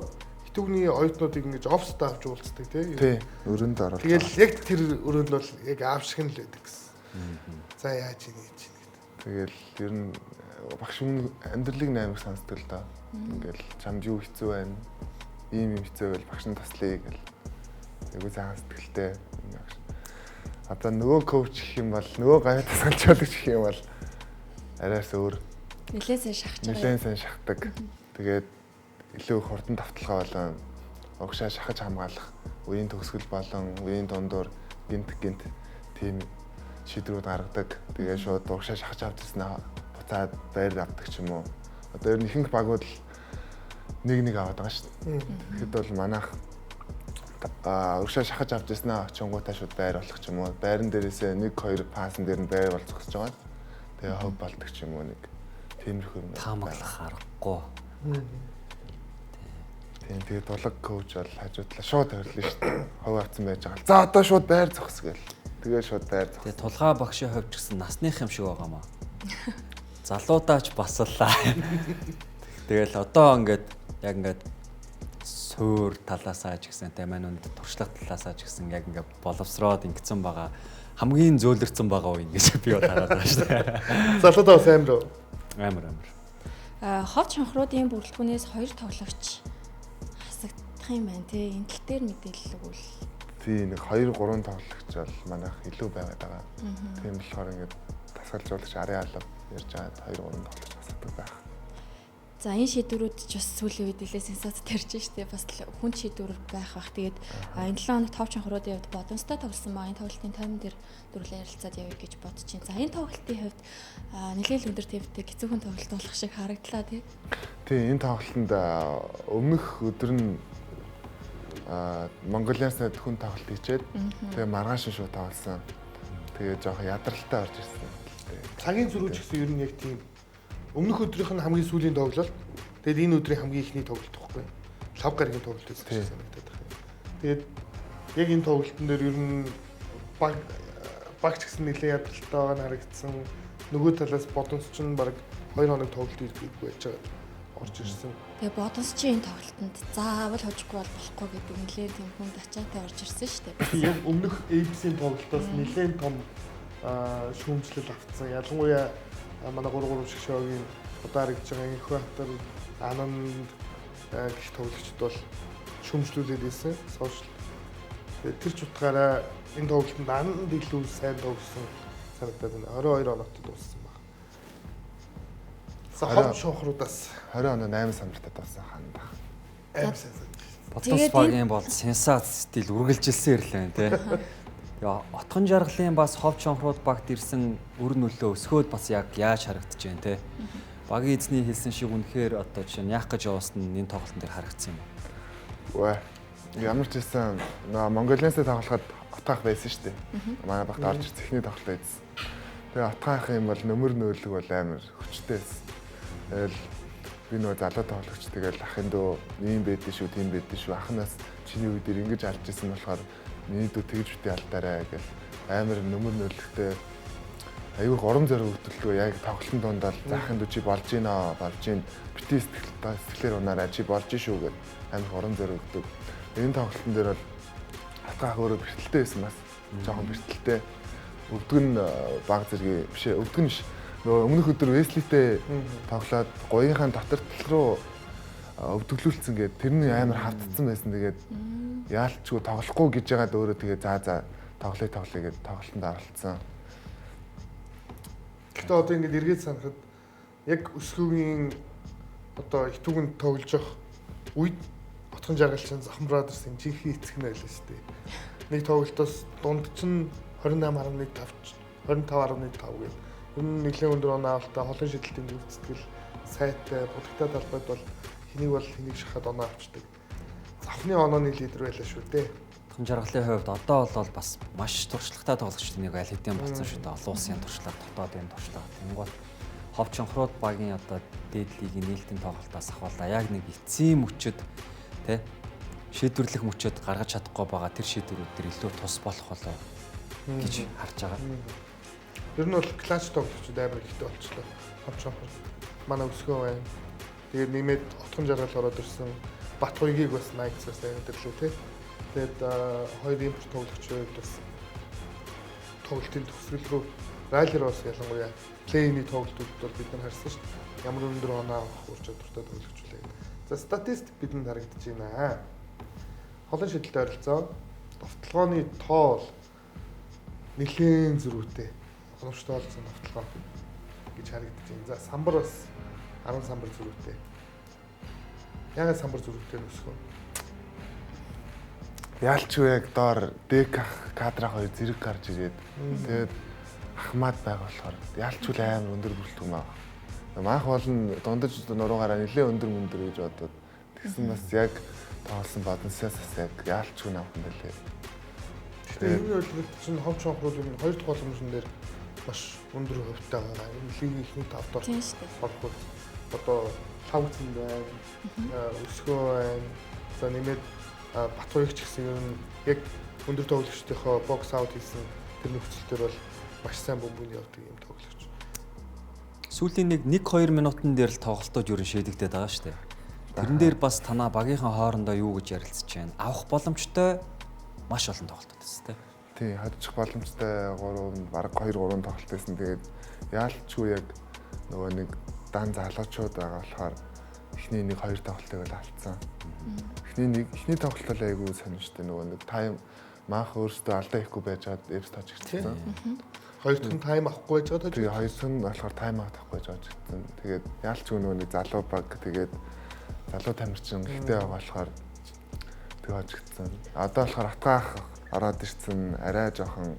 итүүгний оюутнуудыг ингэж офстой авч уулздаг тий. Тий, өрөөнд оруулж. Тэгэл яг тэр өрөөнд бол яг аав шиг нь л байдаг гэсэн. За яаж ийн гэж ийн гэдэг. Тэгэл ер нь багш өмнө амьдралыг амар сонсдог л доо. Ингээл чамд юу хэцүү байна? Ийм юм хэцүү байвал багш нь туслая гэл. Айгуу сайхан сэтгэлтэй. Багш. Одоо нөгөө коуч гэх юм бол нөгөө гавьяа тасгалжуулагч гэх юм бол арайс өөр Нилээ сайн шахаж байгаа. нэлээд сайн шахдаг. Тэгээд илүү хурдан давталгаа болон урагшаа шахаж хамгаалах үеийн төгсгөл болон үеийн дундуур гинт гинт тийм шийдвэрүүд гаргадаг. Тэгээд шууд урагшаа шахаж авч ирсэн буцаад байр авдаг ч юм уу. Одоо ер нь ихэнх багууд л нэг нэг аваад байгаа шүү дээ. Тэгэхэд бол манайх урагшаа шахаж авч ирсэн очингуудаа шууд байр болох ч юм уу. Байран дээрээсээ 1 2 паасан дээр нь байр бол зогсож байгаа. Тэгээ хов болдог ч юм уу нэг тиймэрхүү юм. Таамаглах аргагүй. Тийм тэгээд дулаг коуч бол хажуудлаа шууд тавирлаа шүү дээ. Хов авцсан байж байгаа. За одоо шууд байр зогс гээл. Тэгээ шууд байр зогс. Тэгээ тулгаа багшийн хувьд ч гэсэн насных юм шиг байгаа маа. Залуудаач баслаа. Тэгэл одоо ингээд яг ингээд суур талаасаа ч гэсэн тэ мань үнд туршлага талаасаа ч гэсэн яг ингээд боловсроод ингэсэн байгаа хамгийн зөөлрцөн байгаа үе ингэж би бол хараад байгаа шүү дээ. Залуудаа бас амар уу? Амар амар. Ховч хонхруудын бүрэлдэхүүнээс 2 тоглогч хасагдах юм байна тий. Энэ тал дээр мэдээлэл өгвөл. Тийм нэг 2 3 тоглогч бол манайх илүү байгаад байгаа. Тийм болохоор ингээд тасгалжуулагч арын алба ярьж байгаад 2 3 тоглогч хасагдаг байх. За энэ шийдвэрүүд ч бас сүүлийн үед нэлээд сенсац тарж штэ. Бас л хүн шийдвэр байх бах. Тэгээд энэ 7 хоногт товч хонхруудын хувьд Бодонстой тоглосон ба энэ тоглолтын тоймон дээр дөрвөлэн ярилцаад явъя гэж бодож байна. За энэ тоглолтын хувьд нэлээд өндөр темптэй хэцүүхэн тоглолт болох шиг харагдлаа тий. Тийм энэ тоглолтод өмнөх өдөр нь Монголиас хүн тоглолт хийчээд тэгээ маргааш нь шууд тоглосон. Тэгээ жоохон ядралтай орж ирсэн. Цагийн зөрүүч гэсэн ер нь яг тийм өмнөх өдрийнх нь хамгийн сүүлийн тоглолт. Тэгээд энэ өдрийн хамгийн эхний тоглолт байхгүй. Лав гарагийн тоглолт байсан шиг санагдаад байна. Тэгээд яг энэ тоглолтын дээр ер нь баг ч гэсэн нэлээд ядралтай байгаа нь харагдсан. Нөгөө талаас Бодонс ч баг 2 хоног тоглолт хийдэггүй байж байгаа орж ирсэн. Тэгээ Бодонс чи энэ тоглолтод заавал хожихгүй бол болохгүй гэдэг нэлээд тийм хүнд ачаатай орж ирсэн шүү дээ. Яг өмнөх ABC-ийн тоглолтоос нэлээд том шүүмжлэл автсан. Ялангуяа манай 3-3 шиг шоугийн одоо харагдж байгаа Инхбатар, Ананд гэх тоглогчд бол шүүмжлүүлээд байсан. Сошиал. Тэгээд тэр ч утгаараа энэ тоглолтод Ананд илүү сайн тоглосон санагдаад байна. 22 оноотой дууссан баг. За хов шуухруудаас 20 оноо 8 самбартай дууссан хандах. Аим сайн. Бодонс багийн бол сенсац стил үргэлжилсэн ирлээ тий. Тэгээ Отгон жаргалын бас хов чонхрууд багт ирсэн өр нөлөө өсгөөд бас яг яаж харагдаж байна те. Багийн эзний хэлсэн шиг үнэхээр одоо жишээ нь яах гэж явуулсан нь энэ тоглолтын дээр харагдсан юм уу? Үгүй. Ямар ч байсан нөгөө Монголианстай тоглоход Отгаах байсан шүү дээ. Манай багт орж ирсэн эхний тоглолт байсан. Тэгээ Отгаах юм бол нөмөр нөөлөг бол амар хүчтэй байсан. Тэгэл би нөгөө залуу тоглогч тэгэл ахын дөө ийм байдэн шүү, тийм байдэн шүү. Ахнаас чиний үе дээр ингэж алж исэн болохоор миний дүү тэгж битээ алдаарай гэл амар нөмөр нөөлөгтэй айгүйх урам зориг өгдөлтөө яг тоглолтын дунд бол захын дүү чи болж гинэ болж гин битээ сэтгэлээр унаарай чи болж шүү гэд амар урам зориг өгдөг. Энэ тоглолтын дээр бол Атгаах өөрөө бэртэлтэй байсан бас. Жохон бэртэлтэй. Өвдөг нь баг зэргийн биш ээ өвдөг нь биш. Нөгөө өмнөх өдөр Веслитэй тоглоод гоёынхаа дотор тал руу өвдөглүүлсэн гээд тэрний амар хавтцсан байсан. Тэгээд яалчгүй тоглохгүй гэж яагаад өөрөө тэгээ за тоглоё тоглоё гэд тоглолтод оролцсон. Гэхдээ одоо ингэж эргээд санахад яг өсгөөгийн одоо итүүгэнд тоглож явах үед Отгон жаргал чинь Захан Brothers-ын жинхэнэ эцэг нь байлаа шүү дээ. Нэг тоглолтоос дунд чинь 28.5 25.5 гэдэг. Ер нь нэлээд өндөр оноо авалтаа холын шидэлтийн зөв сэтгэл сайтай булагтай талбайд бол хэнийг бол хэнийг шахаад оноо авчдаг. Завхны онооны лидер байлаа шүү дээ. Отгон жаргалын хувьд одоо бол бас маш туршлагатай тоглогчдын нэг аль хэдийн болсон шүү дээ. Олон улсын туршлага, дотоодын туршлага. Тэнгуут Хов Чонхрууд багийн одоо дээд лигийн нээлтийн тоглолтоос ахвалаа яг нэг эцсийн мөчөд тэ шийдвэрлэх мөчөд гаргаж чадахгүй байгаа тэр шийдвэрүүд төр илүү тус болох болоо гэж харж байгаа. Ер нь бол клатч тоглогчид амар ихтэй болчлоо. Хов Чонхрууд манай өсгөө байна. Тэгээд нэмээд Отгон жаргал ороод ирсэн. Батгуйгийг бас Knights-аас аваад ирлээ тий. Тэгээд хоёр импорт тоглогчийн хувьд бас тоглолтын төгсгөл рүү раллер бас ялангуяа плей-ини тоглолтуудад бол бид нар харсан шүү дээ. Ямар өндөр оноо авах ур чадвартай тоглогч үлээ. За статистик бидэнд харагдаж байна. Холын шидэлт ойролцоо. Довтлогооны тоо бол нэлээн зөрүүтэй. Оновчтой олсон довтлогоо гэж харагдаж байна. За самбар бас 10 самбар зөрүүтэй. Яагаад самбар зөрүүтэй нөсгөө? Яалчгүй яг доор дек ах кадрах хоёр зэрэг гарч ирээд тэгээд Ахмад байгаа болохоор яалчгүй амар өндөр бүрэлдэхүүн байгаа. Маах болон дундаж нуруугаараа нэлээ өндөр мөндөр гэж бодоод тэгсэн бас яг тоглосон бодонсоос бас яг яалчгүй навах юм байлээ. Тэгэхээр энэ ойлголт чинь Хов Чонхрууд энэ хоёр дахь боломжн дээр маш өндөр хувьтай байгаа. Энэ лигийн эхний тавд ороход одоо Лавгцэн байна, Өсгөө байна. За нэмээд Батгуйг ч гэсэн ер нь яг өндөр тоглогчдынхоо бокс аут хийсэн тэр нөхцөл төр бол маш сайн бөмбөнд явдаг юм тоглогч. Сүүлийн нэг 1-2 минутан дээр л тоглолтууд ер нь шийдэгдээд байгаа шүү дээ. Тэрэн дээр бас танаа багийнхаа хоорондоо юу гэж ярилцж байна? Авах боломжтой маш олон тоглолтууд байсан тийм. Тий, хожих боломжтой 3 бараг 2 3 тоглолт байсан. Тэгээд яалчгүй яг нөгөө нэг дан залуучууд байгаа болохоор эхний нэг 2 тоглолтыг бол алдсан. Эхний тоглолт бол айгүй сонирхолтой нөгөө нэг тайм маах өөрөөсөө алдаа хийхгүй байжгаад Эвс тожигдсон. Хоёр дахь нь тайм авахгүй байж байгаа. Тэгээ хоёр дахь нь болохоор тайм авахгүй байж байгаа гэсэн. Тэгээд яалчгүй нөгөө нэг залуу баг тэгээд залуу тамирчин ихтэй байгаа болохоор тэгээ хожигдсон. Одоо болохоор Атгаах ороод ирсэн арай жоохон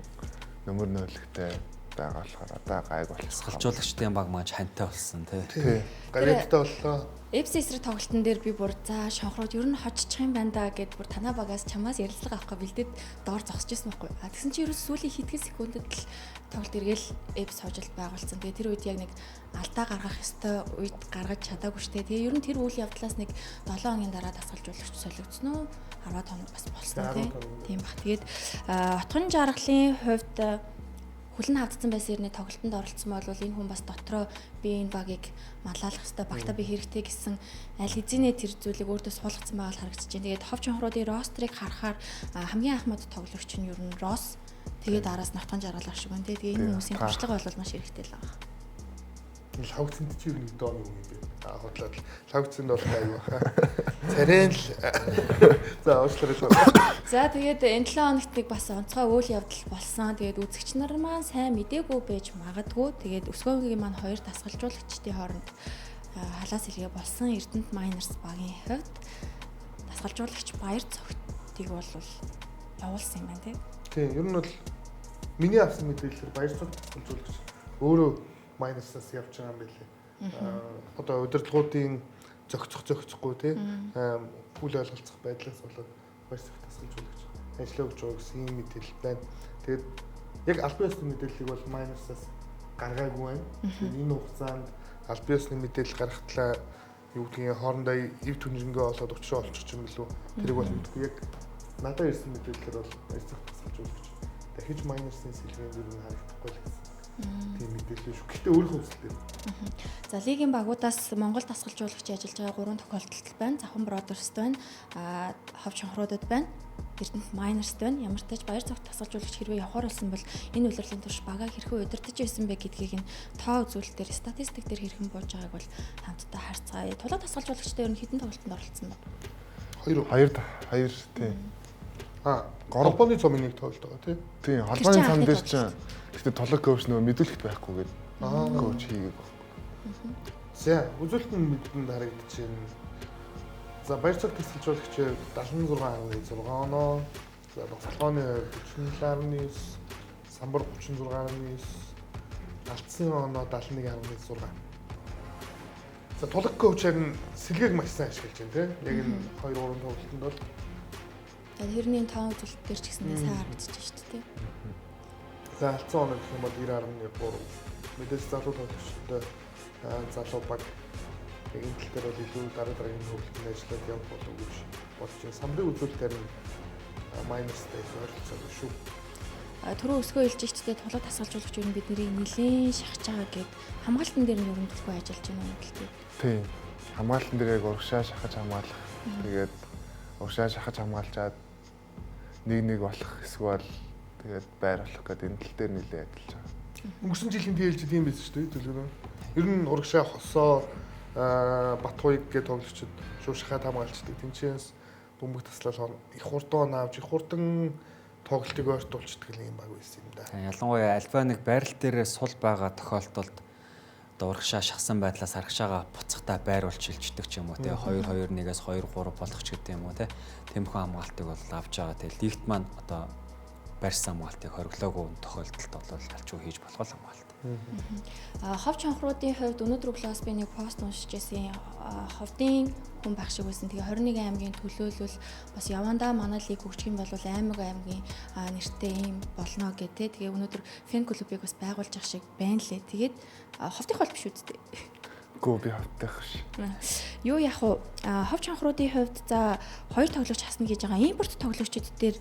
нөмөр нөөлөгтэй байгаа болохоор одоо гайг болчихсон. Салжуулагчдын баг маань хантай болсон тий. Гаранттай боллоо. FC эсрэг тоглолтын дээр би бүр за Шонхрууд ер нь хожчих юм байна да гэд бүр танаа багаас чамаас ярилцлага авахгүй бэлдээд доор зогсож ирсэн байхгүй. А тэгсэн чинь ерөөс сүүлийн хэдхэн секундэд л тоглолт эргээл FC хожолт байгуулсан. Тэгээ тэр үед яг нэг алдаа гаргах ёстой үед гаргаж чадаагүй штэ. Тэгээ ер нь тэр үйл явдлаас нэг 7 хоногийн дараа дасгалжуулагч солигдсон уу? 10 хоног бас болсон тий. Тийм бах. Тэгээд Отгон жаргалын хувьд хүлэн хавдсан байсан ирнэ тоглолтод оролцсон бол энэ хүн бас дотроо би энэ багийг малаалах ёстой, багтаа би хэрэгтэй гэсэн аль хэзээ тэр зүйлийг өөртөө суулгацсан байгаа л харагдаж байна. Тэгээд Хов Чонхруудын рострыг харахаар хамгийн анх мод тоглогч нь ер нь Рос, тэгээд араас Нотгон жаргал ах шиг байна. Тэгээд энэ хүмүүсийн туршлага бол маш хэрэгтэй л байгаа. Лавгцэнд чи юу нэг доо юм бэ? Аа худлаад лавгцэнд бол аюу хаа. Царайн л за уучлаарай. За тэгээд энэ 7 хоногт нэг бас онцгой үйл явдал болсон. Тэгээд үзэгч нар маань сайн мдээгүй байж магадгүй. Тэгээд өсгөөгийн маань хоёр дасгалжуулагчдын хооронд халаас илгээ болсон. Эрдэнэт Miners багийн хувьд дасгалжуулагч Баяр цогтыг бол явуулсан юм байна тий. Тийм, ер нь бол миний авсан мэдээлэлээр Баяр цогт дасгалжуулагч өөрөө Miners-аас явж байгаа юм байлээ. Одоо удирдлагуудын зохицохгүй тий үл ойлголцох байдлаас болоод баяр цогт тасгалжуулагч ажиллаа өгч байгаа гэсэн ийм мэдээлэл байна. Тэгээд яг албан ёсны мэдээллийг бол Miners-аас гаргаагүй байна. Тэгээд энэ хугацаанд албан ёсны мэдээлэл гаргахтлаа юу гэдгийг хоорондоо ив түнжингээ олоод учраа олчих юм билүү. Тэрийг бол мэдэхгүй. Яг надад ирсэн мэдээлэлээр бол баяр цогт тасгалжуулагч дахиж Miners-ын сэлгээнд ер нь харагдахгүй л гэсэн. Тийм мэдээлэл шүү. Гэхдээ өөрийнхөө хүсэлтээр. За лигийн багуудаас Монгол дасгалжуулагч ажиллаж байгаа 3 тохиолдолд байна. Завхан Brothers-т байна. Хов чонхруудад байна. Эрдэнэт Miners-т байна. Ямар ч тач баяр цогт дасгалжуулагч хэрвээ явахаар болсон бол энэ улирлын турш багаа хэрхэн удирдах байсан бэ гэдгийг нь тоо үзүүлэлтээр статистик дээр хэрхэн бууж байгааг бол хамтдаа харцгаая. Тулга дасгалжуулагчтай ер нь хэдэн тоглолтод оролцсон бэ? 2 тийм. Холбооны цомын нэг тоглолт байгаа тий. Тийм, холбооны цом дээр чинь гэхдээ тулаг коуч нөгөө мэдүүлэхт байхгүй гэдэг. Коуч хийгээг байхгүй. За, үзүүлэлт нь мэдэнд харагдаж байна. За, баяр цогт тасгалжуулагч 76.6 оноо. За, босолгооны 47.9, самбар 36.9, алдсан оноо 71.6. За, тулаг коучаар нь сэлгээг маш сайн ашиглаж байна тий. Яг энэ 2 3 тоглолтод бол тэрний тоон үзүүлэлт дээр ч гэсэндээ сайн харагдчих шүү дээ. За алдсан оноо гэх юм бол 90.3. Мэдээж залуу тоглогчдод залуу баг яг энэ тал дээр бол илүү дараа дараагийн хөглөлтөнд ажиллаад явах болов гэж бодож байна. Самбарын үзүүлэлтээр нь Miners-тай их ойролцоогүй шүү. Түрүү өсгөө хэлж штэ тулга тасгалжуулагч ер нь бид нарыг нэлээд шахаж байгаа гэд хамгаалтан дээр нь ер нь төлхөө ажиллаж байна уу гэдэг. Тийм. Хамгаалтан дээр яг урагшаа шахаж хамгаалах. Тэгээд урагшаа шахаж хамгаалчаад нэг болох эсвэл тэгээд байр болох гэдэг энэ тал дээр нэлээд ажиллаж байгаа. Өнгөрсөн жилийн ТЛЖ тийм байсан шүү дээ төлөв. Ер нь урагшаа хосоо Батхуйг гэх тоглогчид шууд шахаад хамгаалцдаг. Тэнчээс бөмбөг таслал их хурдан авч их хурдан тоглолтыг ойртуулчихдаг юм баг байсан юм да. Ялангуяа альва нэг байрал дээрээ сул байгаа тохиолдолд одоо урагшаа шахсан байдлаас арагшаага буцахтаа байр болж шилждэг ч юм уу те 2 2 1-ээс 2 3 болох ч гэдэг юм уу те. Тэмхүү хамгаалтыг бол авч байгаа. Тэгээ лигт маань одоо барьсан хамгаалтыг хориглоогүй тохиолдолд бол ялчгүй хийж болох хамгаалт. Хов чонхруудын хувьд өнөөдөр өглөөс би нэг пост уншиж байсан. Ховдын хүн байх шиг байсан. Тэгээ 21 аймгийн төлөөлөл бас явандаа манай лиг хөгжих юм бол аймаг аймгийн нэртэй юм болно гэх тээ. Тэгээ өнөөдөр фэн клубыг бас байгуулж ах шиг байна лээ. Тэгээд ховдын хол биш үсттэй. Үгүй би ховдох биш. Юу яах вэ? Хов чонхруудын хувьд за хоёр тоглогч хасна гэж байгаа. Импорт тоглогчид дээр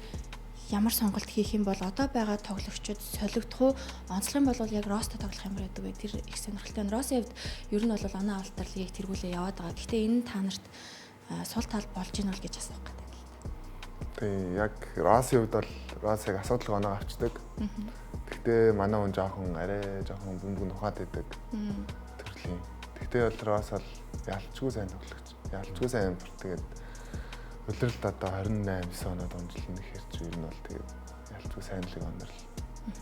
ямар сонголт хийх юм бол одоо байгаа тоглогчид солигдох уу? Онцлох юм бол яг Ростой тоглох юм байдаг вэ? Тэр их сонирхолтой. Росын хувьд ер нь бол оноо авалтаар лигийг тэргүүлээ яваад байгаа. Гэхдээ энэ та нарт сул тал болж гин үл гэж асуух гэдэг. Тийм, яг Росын хувьд бол Рос яг асуудалгүй оноо авчдаг. Гэхдээ манай хүн жоохон арай жоохон бөмбөг нухаад байдаг төрлийн. Гэхдээ бол Рос бол ялчгүй сайн тоглогч. Ялчгүй сайн импорт. Тэгээд Улиралд одоо 28 9 оноод унжлна гэхэр чи ер нь бол тэгээд ялцгүй сайн лиг онорл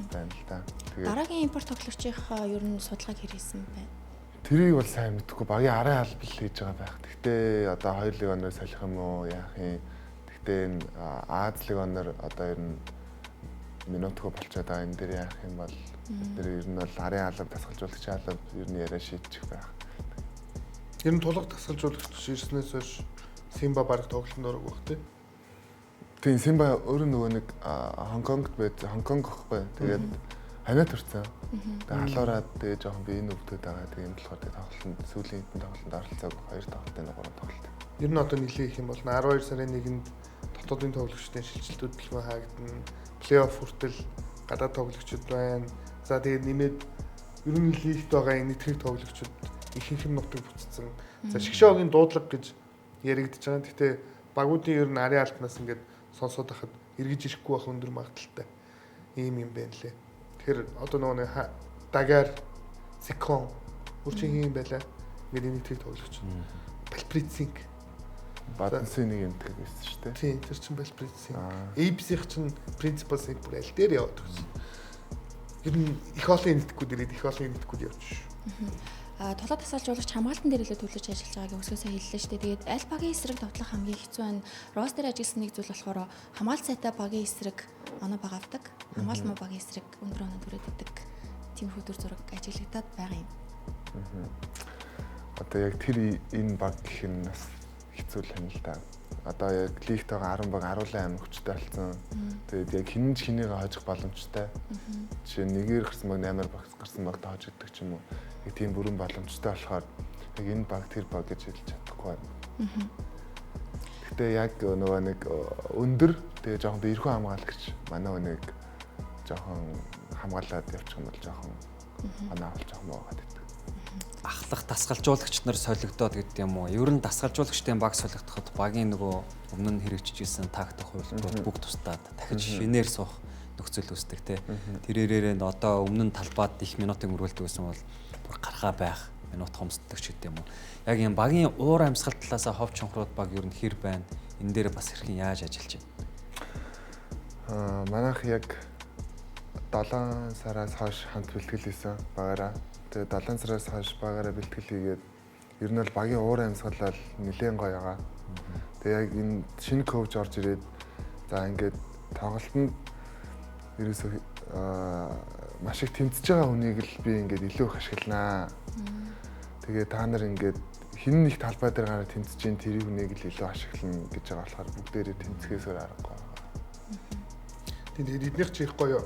байна л да. Тэгээд дараагийн импорт тоглогчийнхаа ер нь судалгааг хэрэгсэн байна. Тэрийг бол сайн мэдэхгүй багийн арын албал хийж байгаа байх. Гэхдээ одоо 2 лиг оноор солих юм уу яах юм. Гэхдээ энэ Аз лиг оноор одоо ер нь минутгүй болчиход байгаа. Энэ дээр яах юм бол тэр ер нь бол арын алба дасгалжуулагч алба ер нь яриа шийдчих байх. Ер нь тулга дасгалжуулагч ирснээс хойш Симба бараг тоглолтод ороогүй бах тий. Тийм, Симба өөрөө нөгөө нэг Хонконгт байд, Хонконг гэхгүй. Тэгээд ханиад төрсөн. Тэгээд халуураад тэгээд жоохон би энэ өвдөд байгаа. Тэгээд энэ болохоор тэгээд тоглолтод сүүлийн хэдэн тоглолтод оролцоогүй 2 тоглолтын 3 тоглолт. Ер нь одоо нэлээ их юм бол 12 сарын 1-нд дотоодын тоглогчдын шилжилт хөдөлгөөн хаагдана. Плей-офф хүртэл гадаад тоглогчид байна. За тэгээд нэмээд ер нь лигт байгаа энэ тоглогчид ихэнх нь нутаг буцсан. За шгшөөгийн дуудлага гэж яригдж байгаа. Гэхдээ багуудын ер нь арын албанаас ингээд сонсоод байхад эргэж ирэхгүй байх өндөр магадлалтай ийм юм байна лээ. Тэгэхээр одоо нөгөө нэг Дагар, Секон үрчин хин юм байлаа. Ингээд энэ тийг тоглогч. Балприцинг. Баденсын нэг юмдаг байсан шүү дээ. Тийм, тэр чинь Балприцинг. ABC-х чинь Principal Sink бүр аль дээр яваад өгсөн. Ер нь их олон нийтгэхүүд ирээд их олон нийтгэхүүд явчих шүү. Тулаа тасалжуулагч хамгаалтан дээр илүү төлөж ажиллаж байгааг өсгөөсөө хэллээ шүү дээ. Тэгээд аль багийн эсрэг тоглох хамгийн хэцүү байна. Рос дээр ажилласан нэг зүйл болохоор хамгаалт сайтай багийн эсрэг оноо бага авдаг. Хамгаалт муу багийн эсрэг өндөр оноо түрээд идэг. Тиймэрхүү төр зураг ажиглагдаад байгаа юм. Одоо яг тэр энэ баг гэх нь бас хэцүү л юм л да. Одоо яг лигт байгаа 10 баг 18 амар хүчтэй болсон. Тэгээд яг хинэн ч хинийгээ хожих боломжтой. Жишээ нь нэгээр гарсан баг 8-аар гарсан багт хожигддог ч юм уу. Яг тийм бүрэн боломжтой болохоор яг энэ баг тэр баг гэж хэлж чадахгүй байна. Гэтэ яг нөгөө нэг өндөр тэгээ жоохон бэрхүү хамгаалагч манай хүнийг жоохон хамгаалаад явчих юм бол жоохон оноо авал жоохон боогаад байдаг. Ахлах дасгалжуулагч нар солигдоод гэдэг юм уу? Ер нь дасгалжуулагчдын баг солигдоход багийн нөгөө өмнө нь хэрэгжижсэн тактик хувилбарууд бүгд тустаад дахиж шинээр суух нөхцөл үүсдэг те. Тэрээрээ одоо өмнө нь талбайд их минутыг өргөлдөг гэсэн бол бүр гархаа байх, минут хомсддог ч гэдэг юм уу. Яг юм багийн уур амьсгал талаасаа хов чонхрууд баг ер нь хэр байна? Энэ дээр бас хэрхэн яаж ажиллаж байна? Манайх яг 7 сараас хойш хамт бэлтгэл хийсэн багаараа. Тэгээ 7 сараас хойш багаараа бэлтгэл хийгээд ер нь бол багийн уур амьсгал бол нэлээд гоё байгаа. Тэгээ яг энэ шинэ коуч орж ирээд за ингээд тоглолтод ерөөсөө маш их тэмцэж байгаа хүнийг л би ингээд илүү их ашигланаа. Тэгээ та нар ингээд хин нэг талбай дээр гараад тэмцэж гин тэр хүнийг л илүү ашиглана гэж байгаа болохоор бүгдээрээ тэмцэхээс өөр аргагүй байгаа. Тэгээд эднийх чи их гоё.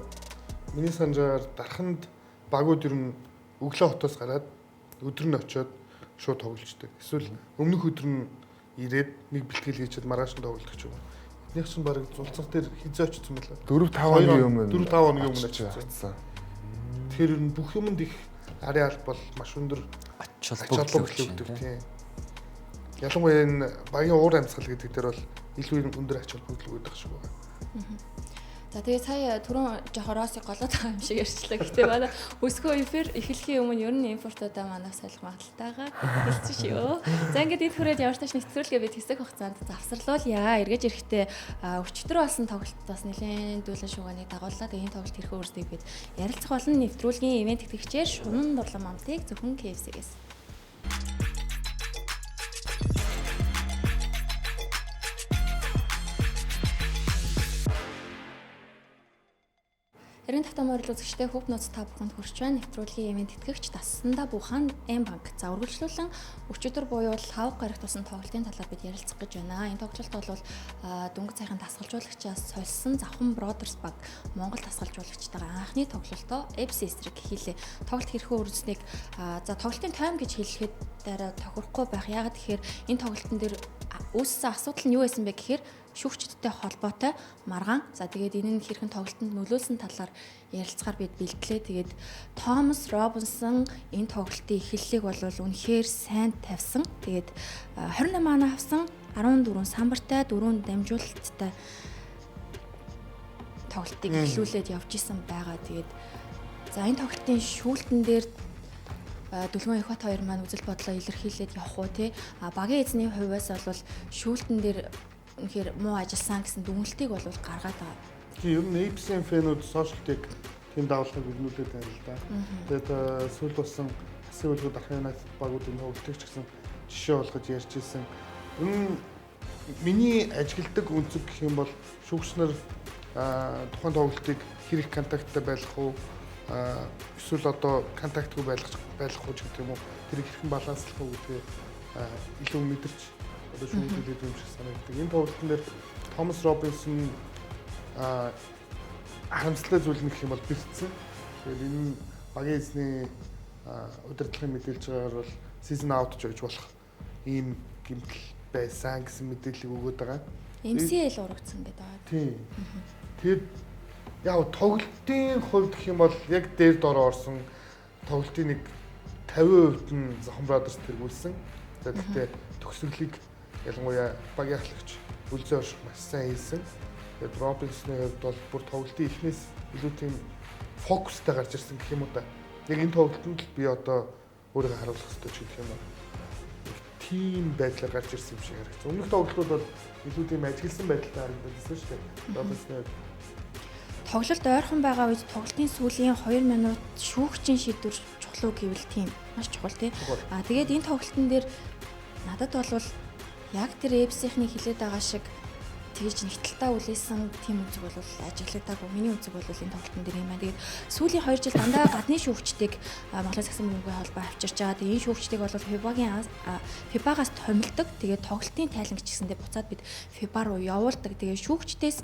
Миний санджаар дарханд багууд ер нь өглөө хотоос гараад өдөр нь очиод шууд тоглолцдог. Эсвэл өмнөх өдөр нь ирээд нэг бэлтгэл хийчихэд маргааш нь тоглолдог ч юм уу. Эднийх чинь бараг зулцах дээр хизээ очсон байлаа. 4-5 хоногийн өмнө 4-5 хоногийн өмнө очсон. Тэгэхээр ер нь бүх юмд их арын аль бол маш өндөр ач холбогдол өгдөг тийм. Ялангуяа энэ багийн уур амьсгал гэдэг дээр бол илүү өндөр ач холбогдол өгдөг шиг байна. За тэгээ сая түрүүн жоохон Росыг голоод байгаа юм шиг ярьчлаа. Гэтэ манай өсгөө эфир эхлэхийн өмнө ер нь импортуудаа манайх солих магадaltaйгаа хэлсэн шүү. За ингээд эд хүрээд ямар ч тач нэвтрүүлгээ бид хэсэг хугацаанд завсарлуулъя. Эргэж ирэхдээ өчигдөр болсон тоглолтоос нэлээд дүүлэн шугааныг дагууллаа. Тэгээ энэ тоглолт хэрхэн үрсдгийг бид ярилцах болно. Нэвтрүүлгийн ивент тэтгэгчээр Шунан дурлан мамтыг зөвхөн KFC-гээс. Эрен тавтан морил үзэгчтэй хөв нууц та бүхэнд хүрч байна. Нэвтрүүлгийн ивент тэтгэгч Тассанда Бухаан М банк. За үргэлжлүүлэн өчигдөр буюу лав гарагт тусан тоглолтын талаар бид ярилцах гэж байна. Энэ тоглолт бол дөнгөж сайхан дасгалжуулагчаас сольсон Завхан Brothers баг Монгол дасгалжуулагчтайгаа анхны тоглолтоо FC эсрэг хийлээ. Тоглолт хэрхэн үргэлжлэснийг за тоглолтын тайм гэж хэлэхэд дараа тохирохгүй байх. Яагаад тэгэхээр энэ тоглолтын дээр үүссэн асуудал нь юу байсан бэ гэхээр шүүгчдтэй холбоотой маргаан. За тэгээд энэ нь хэрхэн тоглолтод нөлөөлсөн талаар ярилцахаар бид бэлтлээ. Тэгээд Томас Робинсон энэ тоглолтын эхлэлийг бол үнэхээр сайн тавьсан. Тэгээд 28 оноо авсан, 14 самбартай, 4 дамжуулалттай тоглолтыг эхлүүлээд явж исэн байгаа. Тэгээд за энэ тоглолтын шүүлтэн дээр Дүлгэн Ихбат хоёр маань үзэл бодлоо илэрхийлээд явах уу те. А багийн эзний хувьас бол шүүлтэн дээр үнэхээр муу ажилласан гэсэн дүгнэлтийг бол гаргаад байгаа. Тийм ер нь APC-ийн фэнүүд сошиалтыг тийм давалгыг өрнүүлээд байна л да. Тэгээд сүүл болсон Асын үлгүүд Архан Юнайтед багуудын тоглолтыг ч гэсэн жишээ болгож ярьж ирсэн. Энэ миний ажигладаг өнцөг гэх юм бол шүүгч нар тухайн тоглолтыг хэрэг контакттай байх уу эсвэл одоо контактгүй байх уу гэх юм уу, тэрийг хэрхэн баланслах уу гэдгээ илүү мэдэрч одоо шүүмжлээд юм шиг санагддаг. Энэ тоглолтын дээр Томас Робинсон харамсалтай зүйл нь гэх юм бол бэлдсэн. Тэгээд энэ багийн эзний удирдлагын мэдээлж байгаагаар бол season out ч байж болох ийм гэмтэл байсан гэсэн мэдээллийг өгөөд байгаа. MCL урагдсан гэдэг байгаа. Тийм. Тэгээд яг тоглолтын хувьд гэх юм бол яг дээр дороо орсон тоглолтын нэг 50% нь Завхан Brothers тэргүүлсэн. За гэхдээ төгсгөлийг ялангуяа багийн ахлагч Үлзий орших маш сайн хийсэн. Тэгээд Робинсны хувьд бол бүр тоглолтын эхнээс илүү тийм фокустай гарч ирсэн гэх юм уу да. Яг энэ тоглолтод л би одоо өөрийгөө харуулах хэрэгтэй ч гэх юм уу. Тийм байдлаар гарч ирсэн юм шиг харагдсан. Өмнөх тоглолтууд бол илүү тийм ажигласан байдалтай харагдаад байсан шүү дээ. Робинсны хувьд тоглолт ойрхон байгаа үед тоглолтын сүүлийн 2 минут шүүгчийн шийдвэр чухал уу гэвэл тийм маш чухал тий. Аа тэгээд энэ тоглолтын дээр надад бол яг тэр FC-ний хилээд байгаа шиг Тэгэж нэг талдаа үлээсэн тийм үзэг бол ажиглагдаагүй. Миний үзэг бол энэ тоглолтын дээр юм байна. Тэгээд сүүлийн 2 жил дандаа гадны шүүгчдийг Монголын сагсан бөмбөгийн холбоо авчирч байгаа. Тэгээд энэ шүүгчдийг бол FIBA-гаас томилдог. Тэгээд тоглолтын тайлан ч гэсэндээ буцаад бид FIBA руу явуулдаг. Тэгээд шүүгчдээс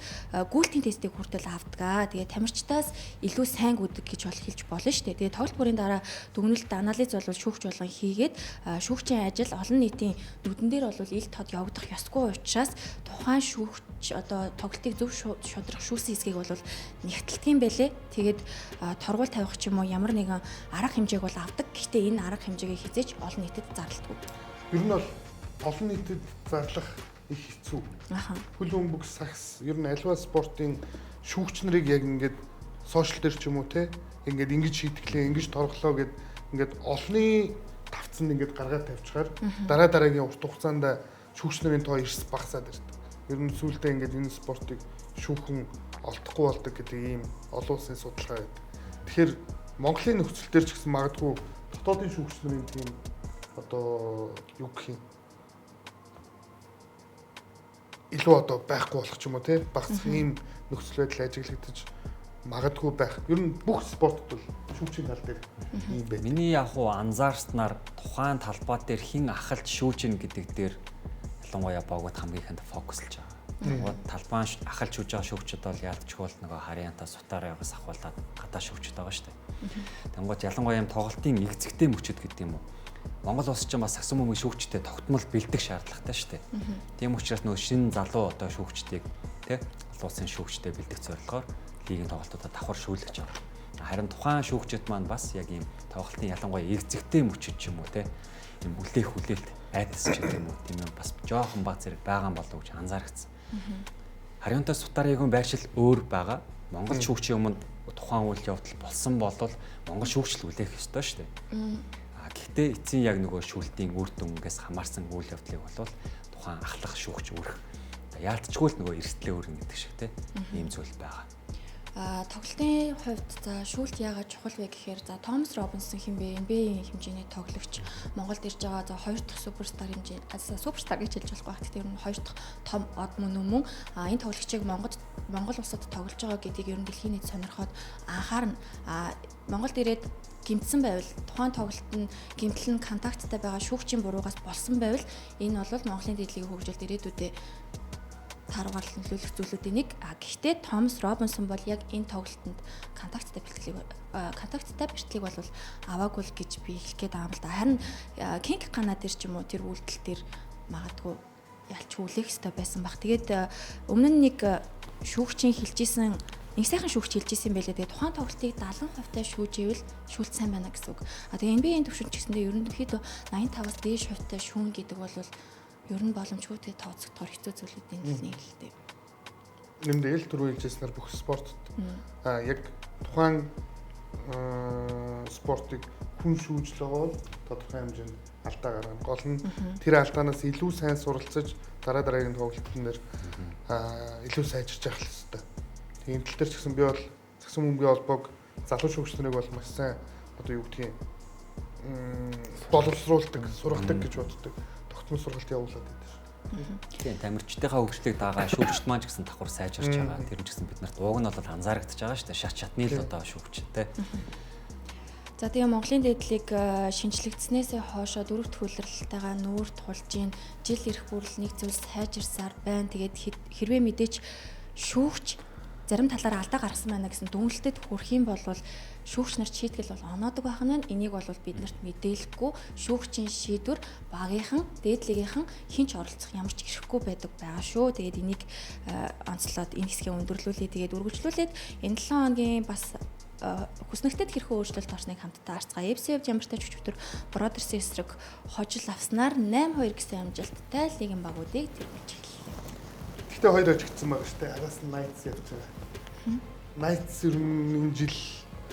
гүйлтийн тестийг хүртэл авдаг. Тэгээд тамирчдаас илүү сайн гүдэг гэж бол хэлж болно шүү дээ. Тэгээд тоглолт бүрийн дараа дүгнэлт анализ бол шүүгч болгон хийгээд шүүгчийн ажил олон нийтийн нүдэн дээр бол ил тод явагдах ёсгүй учраас тухайн шүүгч одоо тоглолтыг зөв шудрах шүүсэн хэсгийг бол нэгтэлдэг юм бэлээ. Тэгээд торгуул тавих ч юм уу ямар нэгэн арга хэмжээг бол авдаг. Гэхдээ энэ арга хэмжээгээ хизээч олон нийтэд зарладаг. Ер нь бол олон нийтэд зарлах их хэцүү. Хөл бөмбөг, сагс ер нь альва спортын шүүгч нарыг яг ингээд сошиал дээр ч юм уу те ингээд ингэж шийтгэлээ, ингэж торглоо гэд ингээд олонний тавцанд ингээд гаргаад тавьчихаар дараа дараагийн урт хугацаанд шүүгч нарын тоо эрс багасаад ирдэг. Ер нь сүүлдээ ингээд энэ спортыг шүүхэн олдохгүй болдог гэдэг ийм олон улсын судалгаа байдаг. Тэгэхээр Монголын нөхцөл дээр ч гэсэн магадгүй дотоодын шүүгч нарын тийм одоо юу гэх юм илүү одоо байхгүй болох ч юм уу те багасах ийм нөхцөл байдал ажиглагдаж магадгүй байх. Ер нь бүх спортод бол шүүгчийн тал дээр ийм байх. Миний яг уу анзаарснаар тухайн талбай дээр хэн ахалж шүүжин гэдэг дээр ялангуяа богод хамгийн ихэнд фокуслж байгаа. Тэгвэл талбай ахалж шүүж байгаа шүүгчд бол яалтчгүй бол нөгөө Харьянта Сутараагаас ахуулаад гадаа шүүгчд байгаа шүү дээ. Тэнгуут ялангуяа юм тоглолтын эгзэгтэй мөчөд гэдэг юм уу? Монгол улс ч бас сагсан бөмбөгийн шүүгчтэй тогтмол бэлдэх шаардлагатай шүү дээ. Тийм учраас нөгөө шинэ залуу одоо шүүгчдийг тэ олон улсын шүүгчтэй бэлдэх зорилгоор лигийн тоглолтуудаа давхар шүүлгэж байгаа. Харин тухайн шүүгчид маань бас яг ийм тоглолтын ялангуяа эгзэгтэй мөчөд ч юм уу те ийм үлээх хүлээлт айдас ч гэдэг юм уу тийм юм бас жоохон баг зэрэг байгаа юм болов уу гэж анзаарчихсан. Харьянтай Сутаригийн байршил өөр байгаа. Монгол шүүгчийн өмнө тухайн үйл явдал болсон болол Монгол шүүгч л үлээх ёстой шүү дээ. Гэхдээ эцсийн яг нөгөө шүүлтийн үр дүнгээс хамаарсан үйл явдлыг болвол тухайн ахлах шүүгч өрөх. Яалтчгүй л нөгөө эрсдлээ өрнө гэдэг шиг те ийм зүйл байгаа. Тоглолтын хувьд за шүүлт яагаад чухал вэ гэхээр за Томас Робинсон хэн бэ? NBA-ийн хэмжээний тоглогч Монголд ирж байгаа за хоёр дахь суперстар хэмжээ суперстар гэж хэлж болохгүй байх. Гэхдээ ер нь хоёр дахь том од мөн өмнө энэ тоглогчийг Монгол улсад тоглож байгаа гэдгийг ер нь дэлхийн нийт сонирхоод анхаарна. Монголд ирээд гэмтсэн байвал тухайн тоглолт нь гэмтэл нь контакттай байгаа шүүгчийн буруугаас болсон байвал энэ бол Монголын дэдлэгийн хөгжилд ирээдүйдээ тааргаар нөлөөлөх зүйлүүдийн нэг. Гэхдээ Томас Робинсон бол яг энэ тоглолтод контакттай бэртлийг бол аваагүй л гэж би хэлэх гээд байгаа юм л да. Харин Кинг Кана дээр ч юм уу тэр үйлдэл дээр магадгүй ялч хүлээх ёстой байсан баг. Тэгээд өмнө нь нэг шүүгчийн хэлжсэн нэг сайхан шүүгч хэлжсэн юм байлээ. Тэгээд тухайн тоглолтыг 70% таа шүүжээвэл шүүлт сайн байна гэсэн үг. Тэгээд NBA-ийн төвшөнд ч гэсэндээ ерөнхийдөө 85-аас дээш хувьтай шүүн гэдэг бол ер нь боломжгүй тэгээ тооцогдохоор хэцүү зүйлүүдийн нэг л дээ. Энд эл түрүү хэлжсэнээр бүх спортод яг тухайн спортыг хүн шүүжлэгөө бол тодорхой хэмжээнд алдаа гаргана. Гол нь тэр алдаанаас илүү сайн суралцаж дараа дараагийн тоглолтын дээр илүү сайжирч явах хэрэгтэй. Тийм тал дээр ч гэсэн би бол сагсан бөмбөгийн холбоог залуу шүүгч нарыг бол маш сайн одоо юу гэдгийг боловсруулдаг, сургадаг гэж боддог. Тогтмол сургалт явуулаад байдаг шүү дээ. Тийм, тамирчдынхаа хөгжлийг дагаа шүүгчд маань ч гэсэн давхар сайжирч байгаа. Тэр нь ч гэсэн бид нарт ууг нь бол анзаарэгдэж байгаа шүү дээ. Шат шатны л одоо шүүгч те. За тэгээ Монголын дээдлийг шинжлэгдснээсээ хоошоо дөрөв дэх улиралтайгаа нүүр тулж гин жил ирэх бүрэл нэг зүйл сайжирсаар байна. Тэгээд хэрвээ мэдээч шүүгч зарим талаараа алдаа гаргасан байна гэсэн дүгнэлтэд хүрэх юм бол шүүгч нар шийтгэл бол оноодог байх нь. Энийг бол бид нарт мэдээлэхгүй шүүгчийн шийдвэр багийнхан, дээдлэгийнхэн хинч оролцох ямар ч эрхгүй байдаг байгаа шүү. Тэгээд энийг онцлоод энэ хэсгээ өндөрлүүлээ. Тэгээд үргэлжлүүлээд энэ 7 хоногийн бас хүснэгтэд хэрхэн өөрчлөлт орсныг хамтдаа харцгаая. FC-ийн хувьд ямартай ч өчигдөр Brothers-ийн эсрэг хожил авснаар 8-2 гэсэн амжилттай лигийн багуудыг тэргүүлж эхэллээ. Гэхдээ хоёр ажигдсан байгаа шүү дээ. Араас нь Knights явж байгаа. Knights ер нь энэ жил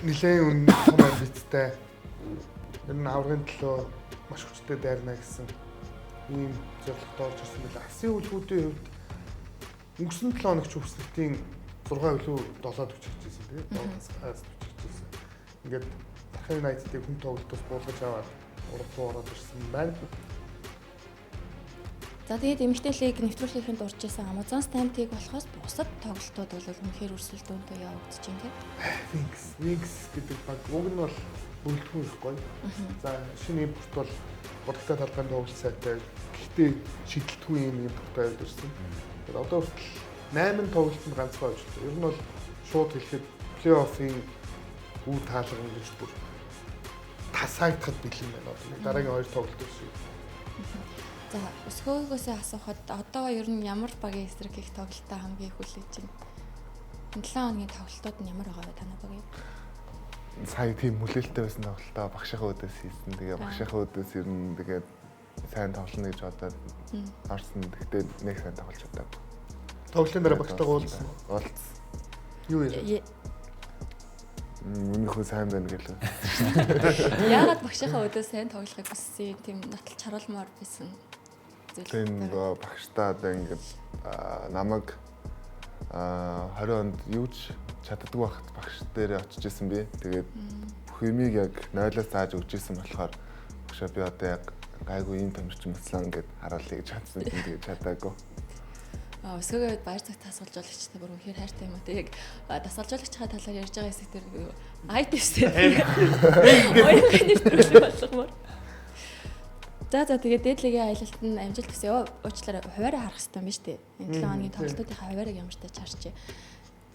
нэлээд үн том амбицтай. Ер нь аврагын төлөө маш хүчтэй дайрна гэсэн ийм зорилготой орж ирсэн байлаа. Асын үлгүүдийн хувьд өнгөрсөн 7 хоногч хүснэгтийн 6 илүү 7-д өчигдчихсэн тийм 7-аас өчигдчихсэн. Ингээд Дархан United-ийг хүн тоглолтоос буулгаж аваад урд руу ороод ирсэн байна. За тэгээд эмэгтэй лиг нэвтрүүлгийнхэнд дурж исэн Amazon Stamp-ыг болохоос бусад тоглолтууд бол үнэхээр өрсөлдөөнтэй явагдаж байна тийм. Wings гэдэг баг уг нь бол бүрэлдэхүүн их гоё. За шинэ импорт бол бодогтой талбайн тоглолт сайтай. Гэхдээ шидэлтгүй юм импорт аваад ирсэн. Тэгээд одоо хүртэл 8 тоглолтод ганцхан хожигдсон. Ер нь бол шууд хэлэхэд плей-оффын үр таалга гэж бүр тасаагдахад бэлэн байна. Одоо нэг дараагийн 2 тоглолт ирсэн. За өсгөөгөөсөө асуухад одоо ер нь ямар багийн эсрэг их тоглолтоо хамгийн их хүлээж байна? Энэ 7 хоногийн тоглолтууд нь ямар байгаа вэ танай багийн? Сая тийм хүлээлттэй байсан тоглолтоо багшийнхаа өдөөс хийсэн. Тэгээ багшийнхаа өдөөс ер нь тэгээд сайн тоглоно гэж бодоод орсон. Гэхдээ нэг сайн тоглож чадаагүй. Тоглолтын дараа багштайгаа уулзсан. Уулзсан. Юу ярив? Өмнөхөө сайн байна гэлээ. Яагаад багшийнхаа өдөө сайн тоглохыг хүссэн тийм нотолж харуулмаар байсан зүйл. Тэр нөгөө багштаа одоо ингээд намайг 20 онд юу ч чаддаггүй байхад багш дээр очиж исэн би. Тэгээд бүх юмыг яг нойлоос зааж өгч исэн болохоор багшаа би одоо яг гайгүй ийм тамирчин болсон гэд харуулъя гэж бодсон. Тэгээд чадаагүй. Өсгөөгөө үед баяр цаг тасгалжуулагчтай бүр үнэхээр хайртай юм аа. Тэг яг тасгалжуулагчийн талаар ярьж байгаа хэсэг тэр IT-стэй. Оюун нэвтрүүлэг болгомоор. За тэгээд дээд лигийн аялалт нь амжилт хүсье. Уучлаарай, хуваараа харах хэрэгтэй юм байна шүү дээ. Энэ 7 хоногийн тоглолтуудынхаа хуваарийг ямар ч тач харчээ.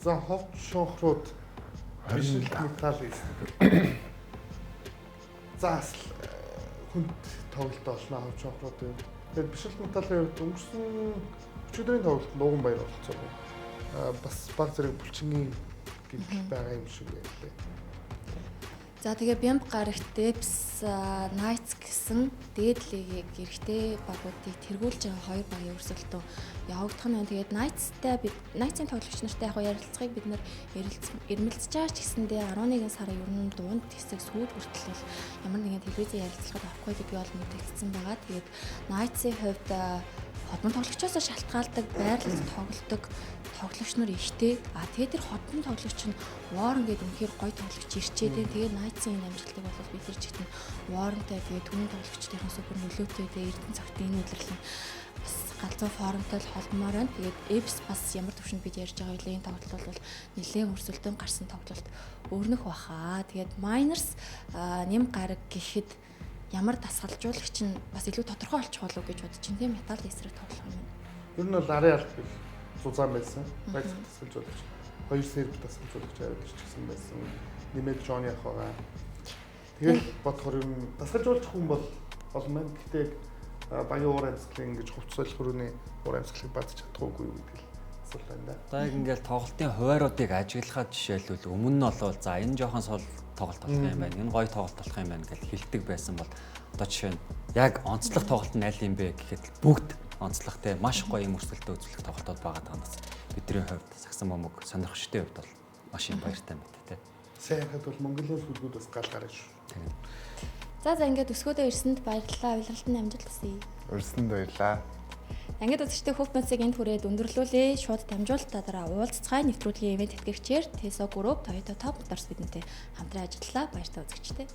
За ховд шонхрууд бишрэлт металл эсрэг. За бас хүнд тоглолт болно ховд шонхрууд. Тэгээд бишрэлт металлын хувьд өнгөрсөн өчигдрийн тоглолтод ууган баяр болцоо. Бас баг зэрэг булчингийн гэмтэл байгаа юм шиг байлээ. За тэгээ Бямб гарагт Debs Knights гэсэн дээд лигийг эрэгтэй багуудыг тэргүүлж байгаа хоёр багийн өрсөлдөөн явагдах нь байна. Тэгээд Knights-тай бид Knights-ийн тоглогч нартай яг ярилцлагыг бид нар ирмэлцэж байгаа ч гэсэндээ 11 сарын ер нь дунд хэсэг сүүл хүртэл бол ямар нэгэн телевизийн ярилцлагад орохгүй гэдгийг бол мэдэгдсэн байгаа. Тэгээд Knights-ийн хувьд ходмон тоглогчоос шалтгаалдаг, байрлалд тоглодог тоглогч нар ихтэй. А тэгээд тэр ходмон тоглогч нь Warren гэдэг үнэхээр гоё тоглогч ирчээд байна. Тэгээд Knights-ийн энэ амжилтыг бол бид нар чигтэн Warren-тай тэгээд түмэн тоглогчдын супер нөлөөтэй тэгээд Эрдэнэ цагтын энэ удирлын бас галзуу формтой л холбомоор байна. Тэгээд Эпс бас ямар төвшөнд бид ярьж байгаа вэ? Энэ тоглолт бол нэлээд өрсөлдөөн гарсан тоглолт өрнөх баха. Тэгээд Miners нэм гараг гэхэд ямар дасгалжуулагч нь бас илүү тодорхой болчих болов гэж бодож байна тийм металл эсрэг тоглох юм. Ер нь бол арын алт их зузаан байсан. Баг дасгалжуулагч, хоёр серб дасгалжуулагч аваад ирчихсэн байсан. Нэмээд Жон явах байгаа. Тэгэл бодохоор ер нь дасгалжуулагч хүн бол олон байна. Гэхдээ багийн уур амьсгалын ингэж хувцас солих өрөөний уур амьсгалыг бадж чадахгүй юу гэдэг л асуулт байна да. Одоо яг ингээл тоглолтын хувааруудыг ажиглахад жишээлбэл өмнө нь болвол за энэ жоохон сул тоглолт болох юм байна. Энэ гоё тоглолт болох юм байна гэж хэлдэг байсан бол одоо жишээ нь яг онцлог тоглолт нь аль юм бэ гэхэд бүгд онцлогтой маш гоё юм өрсөлдөө үзүүлэх тоглолтууд байгаа танаас бидний хувьд сагсан бомог сонирхчдын хувьд бол маш юм баяртай мэт тэ. Сайн хад бол Монголын сүлгүүд бас гал гарна шүү. Тийм. За ингээд өсгөөдөө ирсэнд баярлалаа. Уйлралтанд амжилт хүсье. Урьсанд баярлалаа. Ангид үзэгчдээ хөв мөнцийг энд хүрээд өндөрлүүлээ. Шууд дамжуулалтаа дараа уулзцгаая. Нэвтрүүлгийн ивент тэтгэгчээр Tesо Group Toyota Top Motors бидэнтэй хамтран ажиллалаа. Баяртай үзэгчдээ.